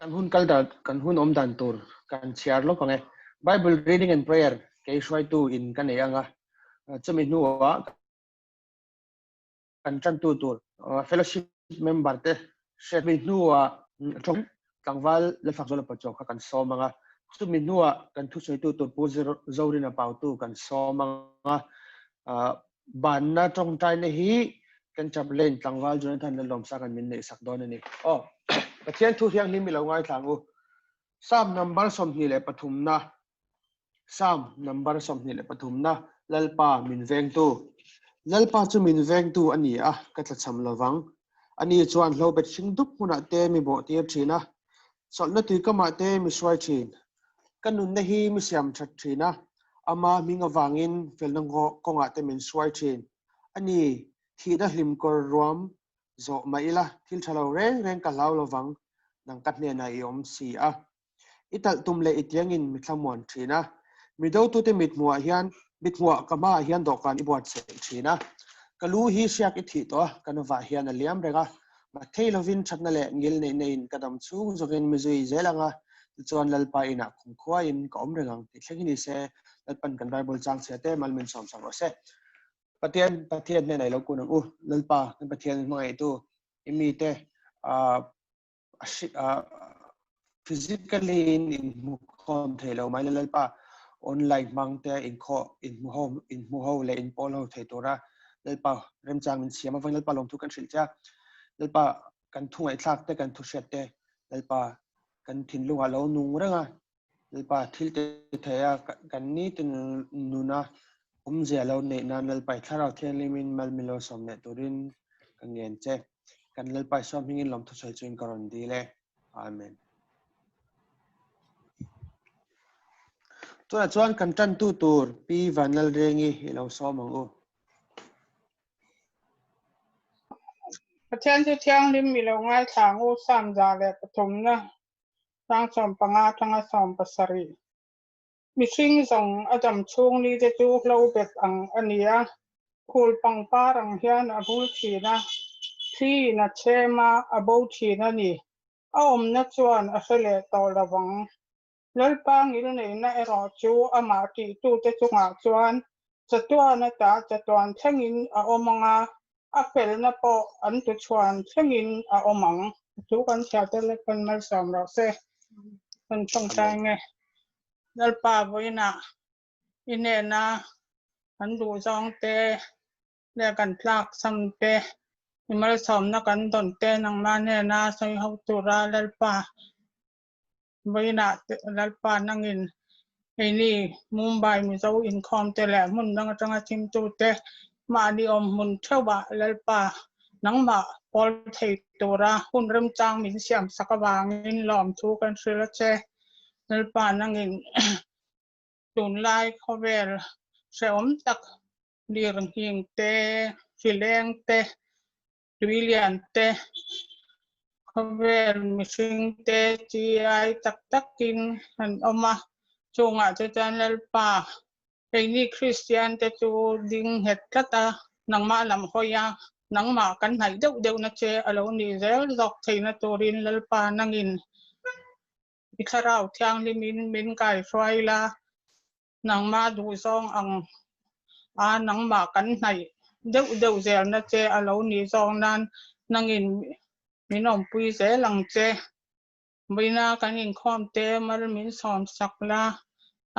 Kan hun kal dan, kan hun awm dan tur kan chhiar lawk ang e. Bible reading and prayer kei hruaitu in ka nei ang a, chumi hnuah kan tantu tur fellowship member te hriat mi hnuah tawng tlangval Lalfakzuala Pachuau kha kan sawm ang a, chumi hnuah kan thusawitu tur Pu Zorina Pautu kan sawm ang a, Banna tawngtaina hi kan chaplain tlangval Jonathan Lalawmsaka'n min neihsak dawn a ni. Aw, Pathian thu thianghlim i lo ngaithla ang u. Psalm number 23 na, Psalm number 23 na, Lalpa min vengtu. Lalpa chu min vengtu a ni a, ka tlachham lovang. Ani chuan hlobet hring dup hmunah te mi bawhtir thin a, chawlhna tuikamah te mi hruai thin. Ka nunna hi mi siam that thin a, ama hming avangin felna kawngah te min hruai thin. A ni, thihna hlim kawr ruam zawh mah ila, thil tha lo reng reng ka hlau lovang, nang ka hnenah i awm si a. I talh tum leh i tiangin mi thlamuan thin a. Mi dotute mithmuhah hian mithmuhah ka hmaah hian dawhkan i buatsaih thin a. Ka lu hi hriak i thih tawh a, ka nuvah hian a liam reng a. Mathei lovin thatna leh ngil neih neiin ka dam chhung zawkin mi zui zel ang a, tichuan Lalpa inah kumkhuain ka awm reng ang tih thleng hi ni se, Lalpan kan Bible chang chhia te mal min sawm sak rawh se. Pathian Pathian hnenah i lo kun ang u. Lalpa kan Pathian hmangaihtu i mite ah physically in inhmukhawm thei lo mai Lalpa online hmang te inkhawh inhmuhawm inhmuho leh inpawl ho thei tura Lalpa remchang min siam avangin Lalpa lawmthu kan hrilh che a Lalpa kan thu ngaihthlak te kan thu hriat te Lalpa kan thinlungah lo nung reng a Lalpa thil te thei a kan nitin nuna awmzia lo neih nan Lalpa i thlarau thianghlimin mal min lo sawm leh turin ka ngen che. Kan Lalpa Isua hmingin lawmthu sawi chuin ka rawn dil e. Amen. Tunah chuan kan tantu tur Pi Vanlalrengi i lo sawm ang u. Pathian chu thianghlim i lo ngaithla ang u, Psalm 103, 15 atanga 17. Mihring zawng a dam chhung ni te chu hlo bet ang a ni a, phul pangpar ang hian a vul thin a, thli in a chhem a, a bo thin a ni. A awmna chuan a hre leh tawh lo ang. Lalpa ngilneihna erawh chu amah tihtute chungah chuan chatuan ata chatuan thlengin a awm ang a, a felna pawh an tuchhuan thlengin a awm ang. Thu kan chhiar te lek kan malsawm rawh se. Kan tawngtai nge. Lalpa vawiinah i hnena kan duhzawng te leh kan tlak chhan te, i malsawmna kan dawn te nangmah hnena sawi ho tura Lalpa Vawiinah Lalpa nangin keini Mumbai Mizo inkhawm te leh hmun dang atanga thimtu te mahni awm hmun theuhah Lalpa nangmah pawl thei tura hun remchang min siam sak avangin lawmthu kan hrilh a che. Lalpa nangin tunlai khawvel hrehawm tak lirnghing te, hrileng te, Tuilian te, khawvel mihring te chi ai tak takin an awm a, chungah chu chuan Lalpa, keini Kristian te chu ding nghet tlat a, nangmah lam hawi a, nangmah kan hnaih deuh deuhna che a lo nih zel zawk theihna turin Lalpa nangin i thlarau thianghlimin min kaihruai la, Nangmah duhzawng ang a nangmah kan hnaih deuh deuh zelna che a lo nih zawng nan nangin min awmpui zel ang che. Vawiina kan inkhawm te mal min sawm sak la,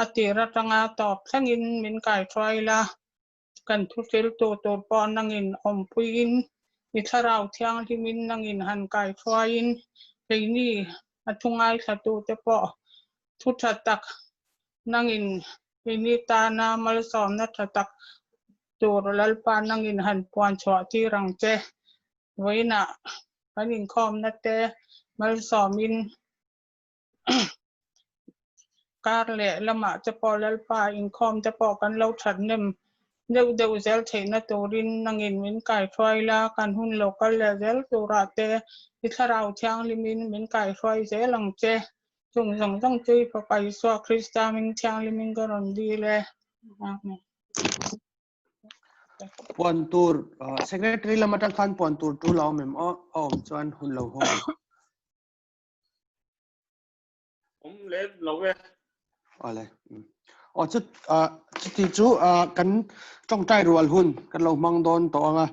a tir atanga tawp thlengin min kaihruai la, kan thuhriltu tur pawh nangin awmpuiin i thlarau thianghlimin nangin han kaihruaiin keini a thu ngaithlatute pawh thu tha tak nangin keini tana malsawmna tha tak tur Lalpa nangin han puan chhuah tir ang che. Vawiinah kan inkhawmna te malsawmin Kar leh lamah te pawh Lalpa inkhawm te pawh kan lo that nem deuh deuh zel theihna turin nangin min kaihruai la, kan hun lo kal leh zel turah te i Thlarau Thianghlimin min kaihruai zel ang che. Chung zawng zawng chu i Fapa Isua Krista hming thianghlimin ka rawn dil e. Amen. Puan tur Secretary lam atang khan puan tur tul a awm em aw? A awm chuan hun lo haw ang. Awle. Aw chu chuti chu kan tawngtai rual hun kan lo hmang dawn tawh anga.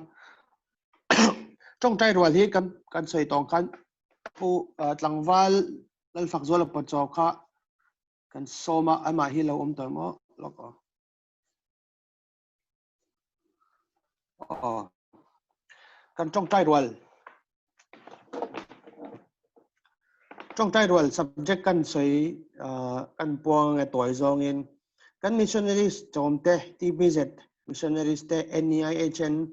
Tawngtai rual hi kan kan sawi tawng khan pu tlangval Lalfakzuala Pachaw kha kan sawm a, amah hi lo awm tawh em aw? Lawk aw. Aw. Kan tawngtai rual. Tawngtai rual subject kan sawi kan puang e tawi zawngin kan missionaries chawmte TBZ missionaries te NEIHN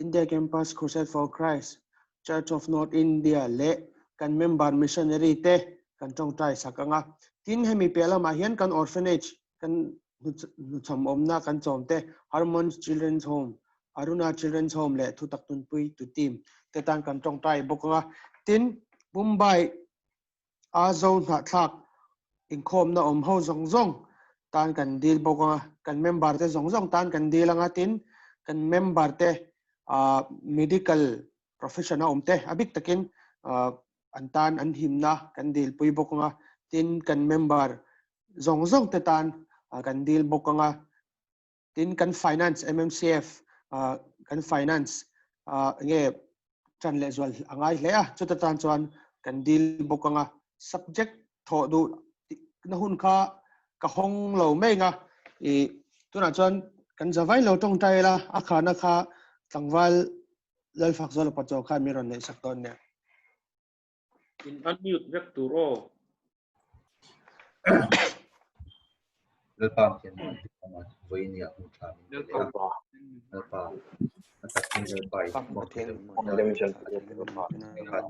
India Campus Crusade for Christ Church of North India leh kan member missionary te kan tawngtai sak anga. Tin hemi piah lamah hian kan orphanage kan hnuchham awmna kan chawm te Harmon's Children's Home, Aruna Children's Home leh Thutak Tunpui tu team te tan kan tawngtai bawk anga. Tin Mumbai a zo hnahthlak inkhawmna awm ho zawng zawng tan kan dil bawk anga, kan member te zawng zawng tan kan dil anga tin kan member te medical profession a awm te a bik takin an tan an himna kan dil pui bawk anga tin kan member zawng zawng te tan kan dil bawk anga Tin, kan finance, MMCF, kan finance nge tan leh zual a ngai hle a, chuta tan chuan kan dil bawk anga subject thawh duh na hun kha ka hawng lo mai nga i tunah chuan kan zavai lo tawngtai la a khana kha tlangval Lalfak Zuala Pachaw khan min rawn neih sak dawn nia. In unmute vek tur aw. Lalpa khian vawinia hmu tha min pe leh a. Lalpa a takin Lalpa i kha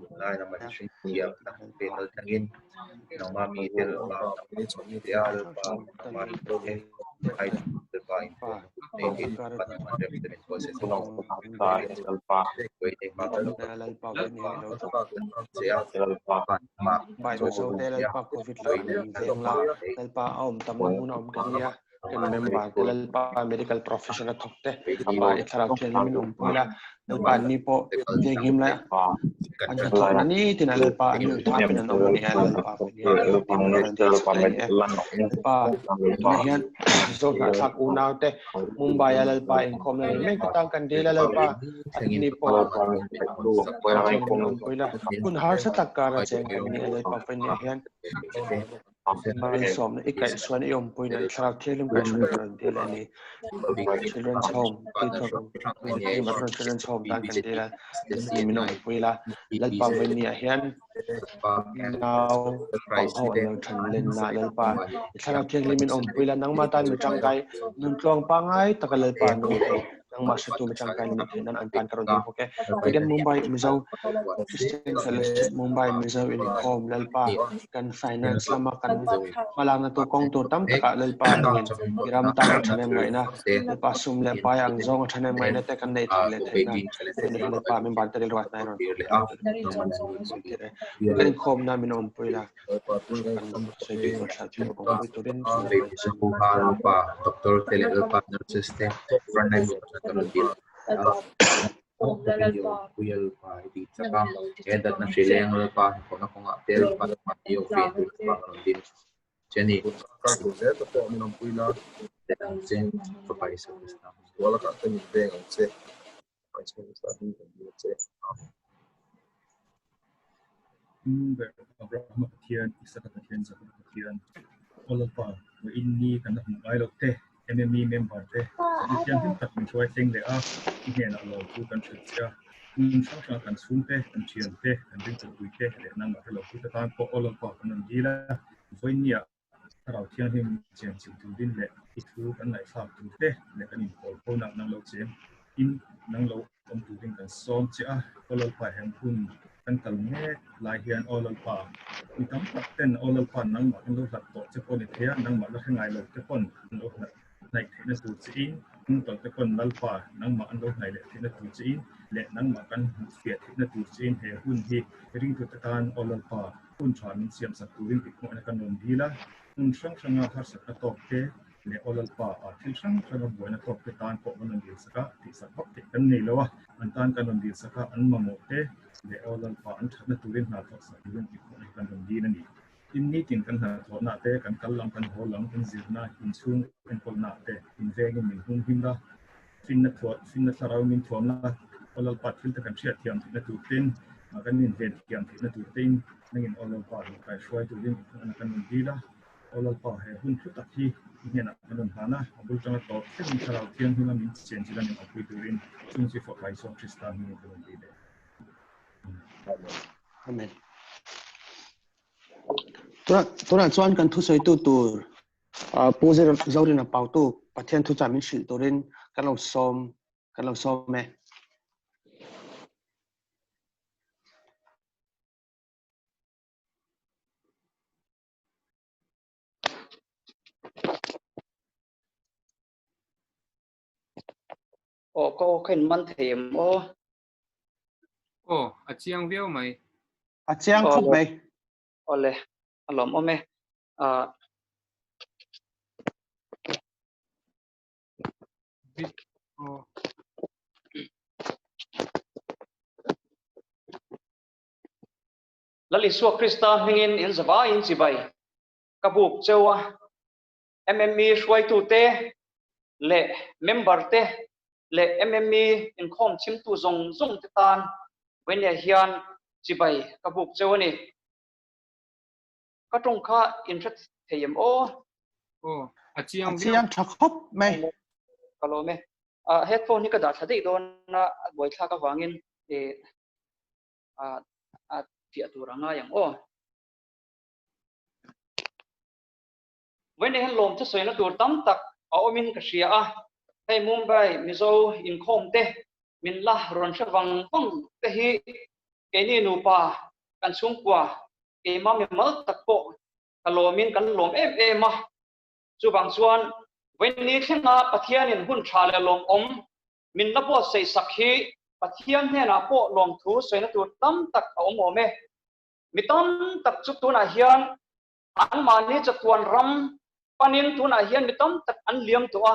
tunlai lama i hring thiam na pe kal tlangin nangma mi te Lalpa nangma te a Lalpa nangma mi te ai Lalpa in Lalpa a awm tam na hmun a awm kan nia kan member te Lalpa medical profession a thawk te pa i thlarau thianghlim in awmpui la Lalpa an ni pawh venghim lai an hnathawh na ni tin a Lalpa an nun thapin an awm a ni a Lalpa Lalpa tunah hian Zo hnahthlak unau te Mumbai a Lalpa inkhawm na nei mek te tan kan dil a Lalpa an ni pawh Pathian min awmpui la hun harsa tak kar a cheng kan ni a Lalpa Pahnih hian Malsawmna i kaihsuan i awmpuina i thlarau thianghlim kaihsuan ka rawn dil a ni. Children's Home tih thawk Children's Home tan kan dil a, min awmpui la. Lalpa vawiin ah hian nau pang ho an lo than lenna Lalpa i thlarau thianghlim min awmpui la nangmah tan mi tangkai nun tluang pangai taka Lalpa nung thei nangmah hretu mi tangkai ni theih nan an tan ka rawn dil bawk e. Freedom Mumbai Mizo Christian Fellowship Mumbai Mizo Inkhawm Lalpa kan finance lama kan hmalakna tur kawng tur tam takah Lalpa nangin i ram tan a thahnem ngaihna Lalpa sum leh pai ang zawng a thahnem ngaihna te kan neih theih leh theih nan tuna hi Lalpa min ban tel ruat nai rawn kan inkhawmna min awmpui la kan sawi bik ruat thla chu awmpui turin Lalpa doctor te leh Lalpa nurses te frontline workers te rawn dil Lalpa i tih chak a he datna hri leng Lalpa hnathawhna kawngah te Lalpa mahni awm ve tur Lalpa ka rawn dil che a ni. Che Fapa Isua Krista Abrahama Pathian, Isaka Pathian, Jakoba Pathian, Aw Lalpa, vawiin ni kan la hmuh ngai loh te, MME member te, chawhnu thianghlim tak min hruai thleng leh a, i hnenah lo chu kan hrilh che a. Hmun hrang hranga kan chhungte, kan thiante, kan ringchawlhpui te leh nangmah hrelo tute tan pawh Aw Lalpa kan rawn dil a, vawiin niah Thlarau Thianghlim chen chilh turin leh i thu kan ngaihthlak tur te leh kan inpawl fo nak nang lo cheng in nang lo awm turin kan sawm che a, Aw Lalpa heng hun kan kal mek lai hian Aw Lalpa mi tam tak ten Aw Lalpa nangmah kan lo hlat tawh che pawh ni thei a, nangmah la hre ngai lo te pawn an lo hlat hnaih theihna tur che in, hnungtawlh te pawn Lalpa nangmah an lo hnaih leh theihna tur che in leh nangmah kan hmuh fiah theihna tur che in he hun hi ringtute tan Aw Lalpa Hun tha min siam sak turin i khawnghaihna kan rawn dil a, hmun hrang hranga harsatna tawk te leh aw Lalpa ah thil hrang hranga buaina tawk te tan pawh kan rawn dil sak a, tihsak vak theih kan nei lo a, an tan kan rawn dil sak a, an mamawh te leh aw Lalpa an thatna turin hna thawk sak turin i khawnghaihna kan rawn dil a ni. Tin, nitin kan hnathawhnaah te, kan kal lam, kan haw lam, kan zirna, inchhung enkawlnaah te min vengin min hung him la. Finna thuah, finna thlarau min thuam la, Aw Lalpa thil te kan hriat thiam theihna tur tein, kan inven thiam theihna tur tein nangin Aw Lalpa lo kaihruai turin a kan rawn dil a. Aw Lalpa, he hun thu tak hi i hnenah kan rawn hlan a, a bul tanga tawp thlengin Thlarau Thianghlim-a min chen chilh a min awpui turin chung chi Fapa Isua Krista hmingin kan rawn dil e. Amen. Tunah chuan kan thusawitu tur Pu Zorina Pautu Pathian thuchah min hrilh turin kan lo sawm kan lo sawm e. Aw ka aw kha in man thei em aw? Aw, a chiang viau mai. A chiang khawp mai. Awle, a lawmawm e. Ah. Aw. Lal Isua Krista hmingin in zavaiin chibai ka buk cheu a. MME hruaitute leh member te leh MME inkhawm chhimtu zawng zawng te tan vawinia hian chibai ka buk cheu a ni. Ka tawng kha in hre thei em aw? Aw, a chiang viau. A chiang tha khawp mai. Ka lawm e. Headphone hi ka dah thla daih dawn a, a buaithlak avangin a fiah tur a ngai ang aw. Vawiin hian lawmthu sawina tur tam tak a awmin ka hria a, hei Mumbai Mizo inkhawm te min la rawn hre vang vang te hi keini nupa kan chhungkua keimah mimal tak pawh ka lawmin kan lawm em em a. Chuvang chuan vawiin ni thlenga Pathianin hun tha leh lawmawm min la buatsaih sak hi Pathian hnenah pawh lawmthu sawina tur tam tak a awm awm e. Mi tam tak chu tunah hian Anmahni chatuan ram panin tunah hian mi tam tak an liam tawh a,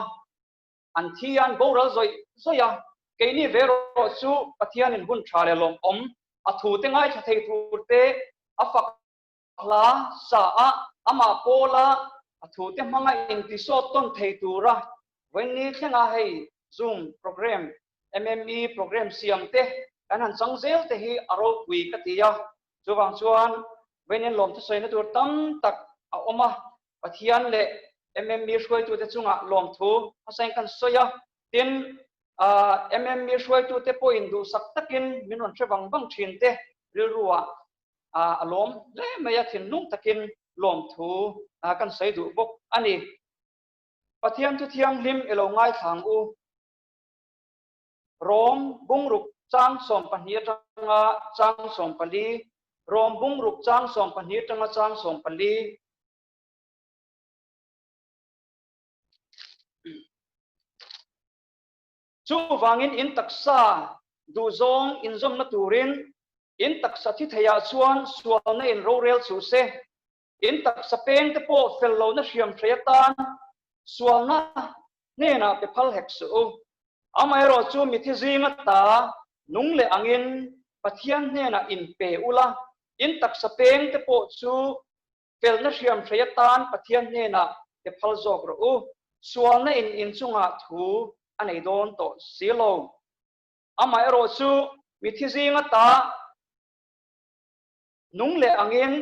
an thi a, an boral zawih zawih a. Keini ve erawh chu Pathianin hun tha leh lawmawm a thute ngaithla thei tur te, a fak hla sa a, amah pawla a thute hmanga intisawt tawn thei tura vawiinni thlenga hei Zoom program, MME program siam te kan han chang zel te hi a ropui ka ti a. Chuvang chuan vawiin lawmthu sawina tur tam tak a awm a, Pathian leh MME hruaitute chungah lawmthu hmasain kan sawi a, tin MME hruaitute pawhin duhsak takin min rawn hre vang vang thin te rilruah a lawm hle mai a, thinlung takin lawmthu kan sawi duh bawk a ni. Pathian thu thianghlim i lo ngaithlang u. Rom bungruk chang 12 atanga chang 14, Rom bungruk chang 12 atanga chang 14. Chuvangin in taksa duhzawng inzawmna turin in taksa thi theiah chuan sualna in rorel chu se, in taksa peng te pawh fel lohna hriam hrei atan sualna hnenah pe phal hek suh u. Amaherawh chu mithi zinga ta nung leh angin Pathian hnenah in pe ula, in taksa peng te pawh chu felna hriam hrei atan Pathian hnenah pe phal zawk rawh u. Sualna in inchungah thu a nei dawn tawh si lo. Amaherawh chu mithi zinga ta nung leh angin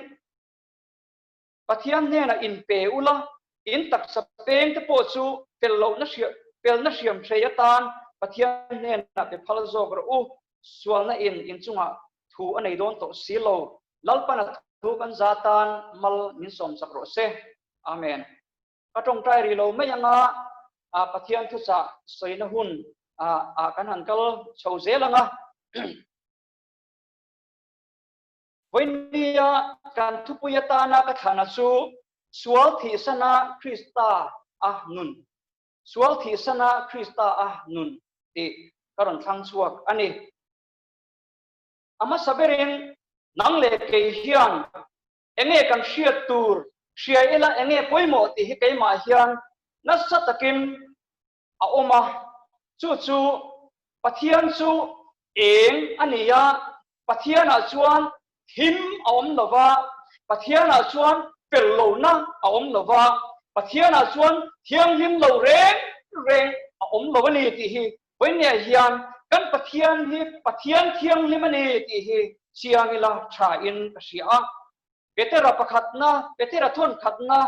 Pathian hnenah in pe ula, in taksa peng te pawh chu fel lohna hriam, felna hriam hrei atan Pathian hnenah pe phal zawk rawh u. Sualna in inchungah thu a nei dawn tawh si lo. Lalpana thu kan za tan mal min sawmsak rawh se. Amen. Ka tawngtai rih lo mai anga Pathian thuchah sawina hun ah kan han kal chho zel anga. Vawinia kan thupui atana ka thlana chu Sual thihsana Krista a nun, Sual thihsana Krista a nun tih ka rawn thlang chhuak a ni. A hmasa berin nang leh kei hian enge kan hriat tur hria ila enge pawimawh tih hi keimah hian nasa takin a awm a, chu chu Pathian chu eng a ni a, Pathianah chuan thim a awm lo va, Pathianah chuan fel lohna a awm lo va, Pathianah chuan thianghlim lo reng reng a awm lo a ni tih hi vawinia hian kan Pathian hi Pathian thianghlim a ni tih hi chiang ila tha in ka hria a. Petera pakhatna, Petera thawnkhatna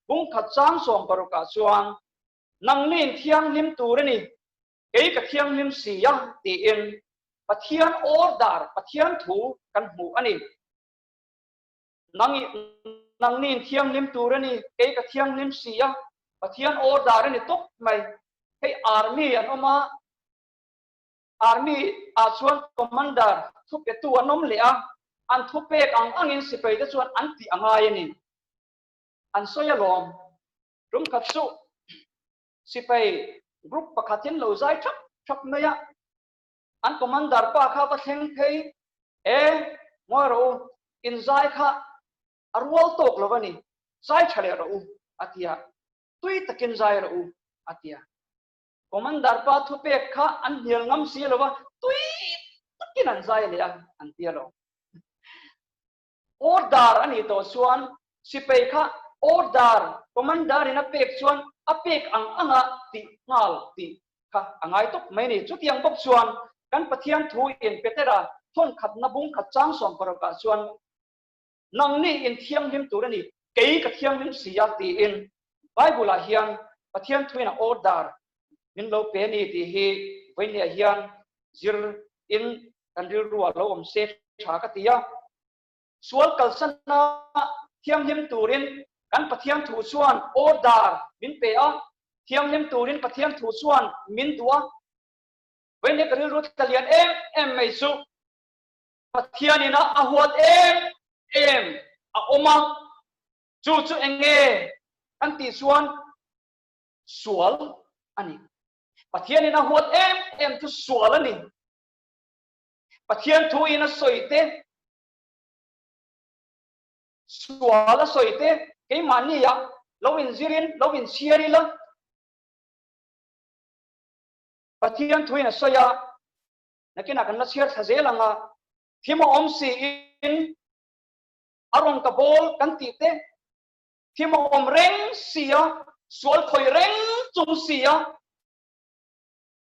bungkhat chang sawmparukah chuan, Nangni'n thianghlim tur a ni, kei ka thianghlim si a tiin Pathian order, Pathian thu kan hmuh a ni. Nang nangni'n thianghlim tur a ni, kei ka thianghlim si a, Pathian order a ni tawp mai. Hei army an awm a, army ah chuan commander thupetu an awm leh a, an thupek ang angin sipai te chuan an tih a ngai a ni. An sawi alawm. Tum khat chu sipai group pakhatin lo zai thap thap mai a, an commander pa kha va thleng phei e, ngawi rawh u, in zai kha a rual tawk lo a ni, zai tha leh rawh u a ti a, tui takin zai rawh u a ti a. Commander pa thupek kha an hnial ngam si lo va, tui takin an zai leh a an ti a lo. Order a nih tawh chuan sipai kha order commander in a pek chuan a pek ang anga tih nghal tih kha a ngai tawp mai a ni. Chutiang bawk chuan kan Pathian thu in Petera thawnkhatna bung khat chang 16 ah chuan nangni in thianghlim tur a ni, kei ka thianghlim si a tiin Bible ah hian Pathian thu in a order min lo pe a ni tih hi vawinia hian zir in kan rilru ah lo awm se tha ka ti a. Sual kalsanna thianghlim turin kan Pathian thu chuan order min pe a, thianghlim turin Pathian thu chuan min duh a. Vawiin hi ka rilru tla lian em em mai chu Pathian ina a huat em em a awm a, chu chu eng nge kan tih chuan sual a ni. Pathian ina huat em em chu sual a ni. Pathian thu in a sawi te, sual a sawi te, keimahni ah lo inzir in, lo inchhiar ila, Pathian thu in a sawi a, nakinah kan la chhiar thla zel ang a, thim a awm si in a rawn ka bawl kan tih te, thim a awm reng si a, sual khawi reng chung si a,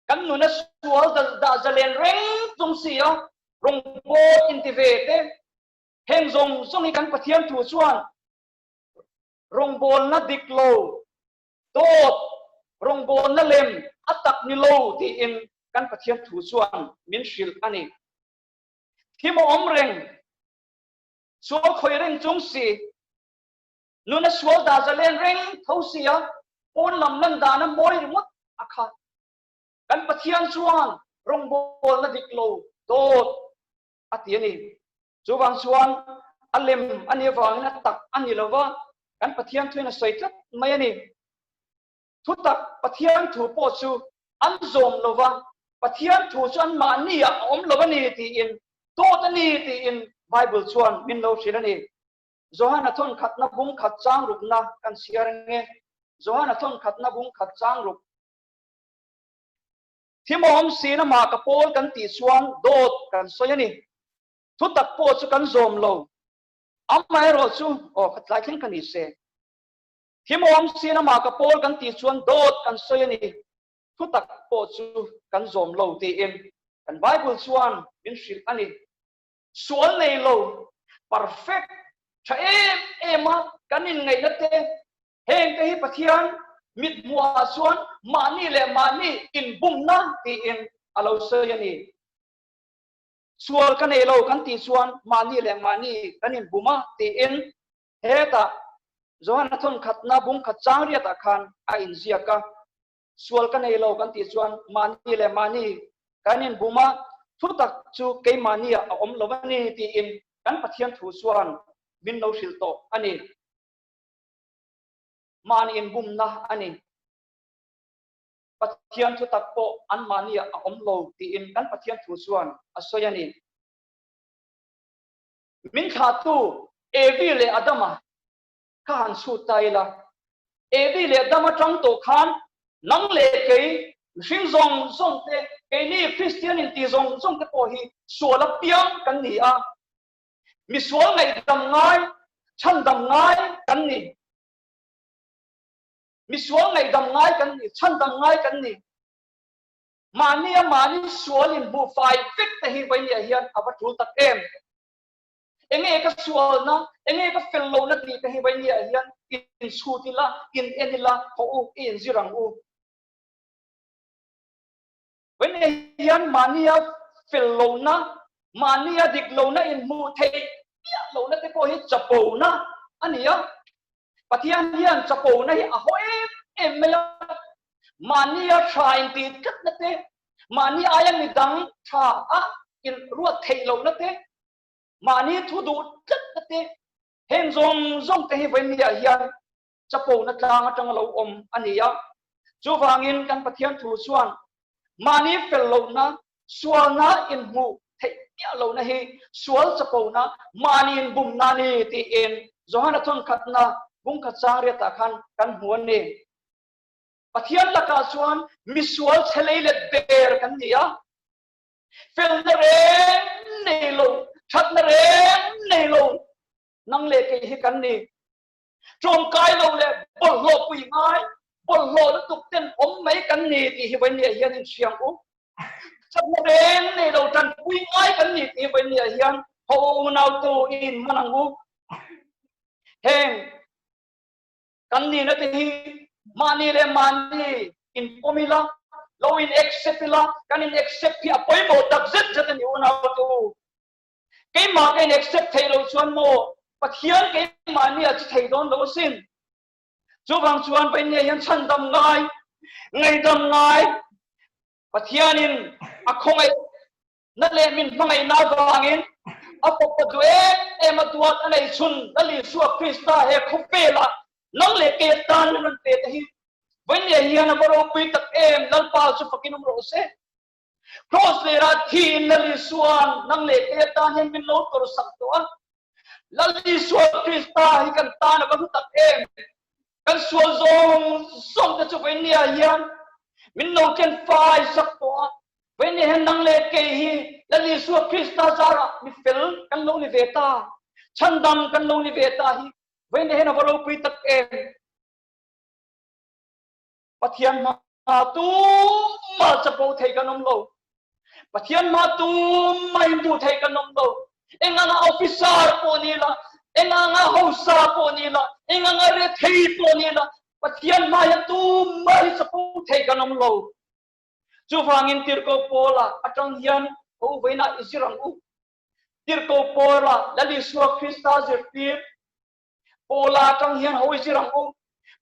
Kan nuna sual dah zalen reng chung si a, rawngbâwl inti ve te, heng zawng zawng hi kan Pathian thu chuan rawngbâwlna dik lo, dawt, rawngbâwlna lem a tak ni lo tiin kan Pathian thu chuan min hrilh a ni. Thim a awm reng, sual khawi reng chung si, nuna sual dah zalen reng tho si a, pawn lam lan dana mawi ringawt a kha. Kan Pathian chuan rawngbawlna dik lo dawt a ti a ni. Chuvang chuan a lem a nih avangin a tak a ni lo va, kan Pathian thuin a sawi tlat mai a ni. Thutak Pathian thu pawh chu an zawm lo va, Pathian thu chu anmahni ah a awm lo a ni tiin dawt a ni tiin Bible chuan min lo hrilh a ni. Johana thawnkhatna bung khat chang rukna kan chhiar ang e. Johana thawnkhatna bung khat chang ruk. Thimawm sin amah ka pawl kan tih chuan dawt kan sawi a ni. Thutak pawh chu kan zawm lo. Amaherawh chu, aw khat tlai thleng ka ni se. Thimawm sin amah ka pawl kan tih chuan dawt kan sawi a ni. Thutak pawh chu kan zawm lo tiin kan Bible chuan min hrilh a ni. Sual nei lo, perfect, tha em em a kan inngaihna te, heng te hi Pathian mit hmuhah chuan mahni leh mahni inbumna tiin a lo sawi a ni. Sual ka nei lo kan tih chuan mahni leh mahni kan inbum a tiin hetah Johana thawnkhatna bungkhat chang riatah khan a inziak a. Sual ka nei lo kan tih chuan mahni leh mahni kan inbum a, thutak chu keimahniah a awm lo a ni tiin kan Pathian thu chuan min lo hrilh tawh a ni. Mahni inbumna a ni. Pathian thutak pawh anmahniah a awm lo tiin kan Pathian thu chuan a sawi a ni. Min thlahtu Evi leh Adama Ka han chhut ta ila, Evi leh Adam atang tawh khan nang leh kei, mihring zawng zawng te, keini Kristian inti zawng zawng te pawh hi sual a piang kan ni a. Misual ngaihdam ngai, Chhandam ngai kan ni. Misual ngaihdam ngai kan ni, chhandam ngai kan ni. Mahnia mahni sual inhmuh fai vek te hi vawinia hian a va tul tak em. Enge ka sualna, enge ka fel lohna tih te hi vawinia hian inchhut ila, in en ila, haw u, i inzir ang u. Vawinia hian mahnia fel lohna, mahnia dik lohna inhmuh theih miah lohna te pawh hi chapona a ni a. Pathian hian chapona hi a haw em em mai a, mahnia tha intih tlatna te, mahni aia midang tha a in ruat theih lohna te, mahni thu duh tlatna te, heng zawng zawng te hi vawinia hian chapona tlang atanga lo awm a ni a. Chuvangin kan Pathian thu chuan mahni fel lohna, sualna inhmuh theih miah lohna hi sual chapona, mahni inbumna a ni tiin Johana thawnkhatna bungkhat chang riatah khan kan hmu a ni. Pathian lakah chuan misual chhe lei let der kan ni a, felna reng nei lo, thatna reng nei lo nang leh kei hi kan ni. Tlawmkai lo leh bawlhhlawh pui ngai, bawlhhlawh lutuk ten awm mai kan ni tih hi vawinia hian in hriang u. Chakna reng nei lo tanpui ngai kan ni tih hi vawinia hian ho unautu i in man ang u. Heng kan nihna te hi mahni leh mahni in pawm ila, lo in accept ila, kan in accept hi a pawimawh tak zet zet a ni unautu. Keimah ka in accept theih loh chuan maw Pathian keimah nih a chi thei dawn lo asin. Chuvang chuan Painne hian chhandam ngai, ngaihdam ngai, Pathianin a khawngaih na leh min hmangaihna avangin a fapa duh em em a duat a nei chhun Lal Isua Krista he khawvelah nang leh kei atan min rawn pe te hi Vawinia hian a va ropui tak em Lalpa chu fakin awm rawh se. Cross lerah thiin Lal Isua'n nang leh kei atan hian min lo tawrhsak tawh a. Lal Isua Krista hi kan tan a va hlu tak em! Kan sual zawng zawng te chu vawinia hian min lo ken fai sak tawh a. Vawinia hian nang leh kei hi Lal Isua Krista zarah mi fel kan lo ni ve ta, chhandam kan lo ni ve ta hi vawinia hian a va ropui tak em! Pathian hma tumah chapo thei kan awm lo. Pathian hma tumah induh thei kan awm lo. Enganga officer pawh ni la, enganga hausa pawh ni la, enganga rethei pawh ni la, Pathian hma hian tumah hi chapo thei kan awm lo. Chuvangin Tirhkoh Paula atang hian ho vawiinah i zir ang u. Tirhkoh Paula Lal Isua Krista zirtir Paula atang hian ho i zir ang u.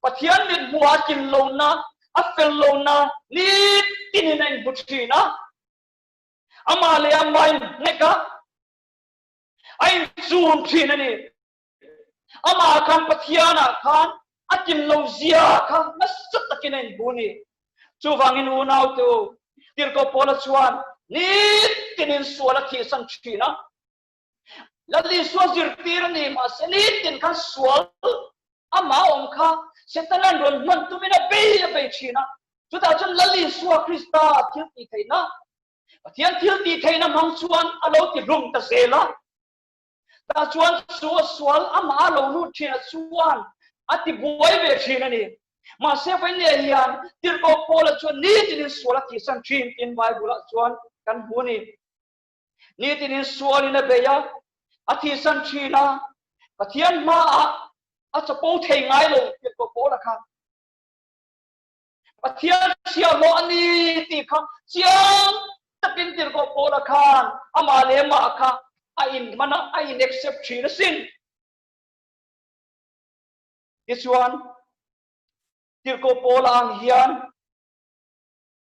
Pathian mit hmuh a tlin lohna, a fel lohna nitinin a inhmu thin a. Amah leh amah inhnek a, a inchum thin a ni. Amah khan Pathianah khan a tlin lo zia kha nasa takin a inhmu a ni. Chuvangin unaute u, Tirhkoh Paula chuan nitinin sual a thihsan thin a. Lal Isua zirtir a ni, mahse nitin khan sual amah awm kha Setana'n rawn hman tumin a bei a bei thin a. Chutah chuan Lal Isua Krista thil tih theihna, Pathian thil tih theihna hmang chuan a lo ti hlum ta zel a. Tah chuan chu a sual amah a lo lut thin a chuan a ti buai ve thin a ni. Mahse vawinia hian Tirhkoh Paula chuan nitinin sual a tihsan thin tiin Bible-ah chuan kan hmu a ni. Nitinin sualin a bei a, a thihsan thin a, Pathian hmaah a chapo thei ngai lo tih tawh Paula kha. Pathian chhiahhlawh a ni tih kha chiang takin tirhkoh Paula khan amah leh amah kha a inhman a, a in accept thin asin. Tichuan, tirhkoh Paula ang hian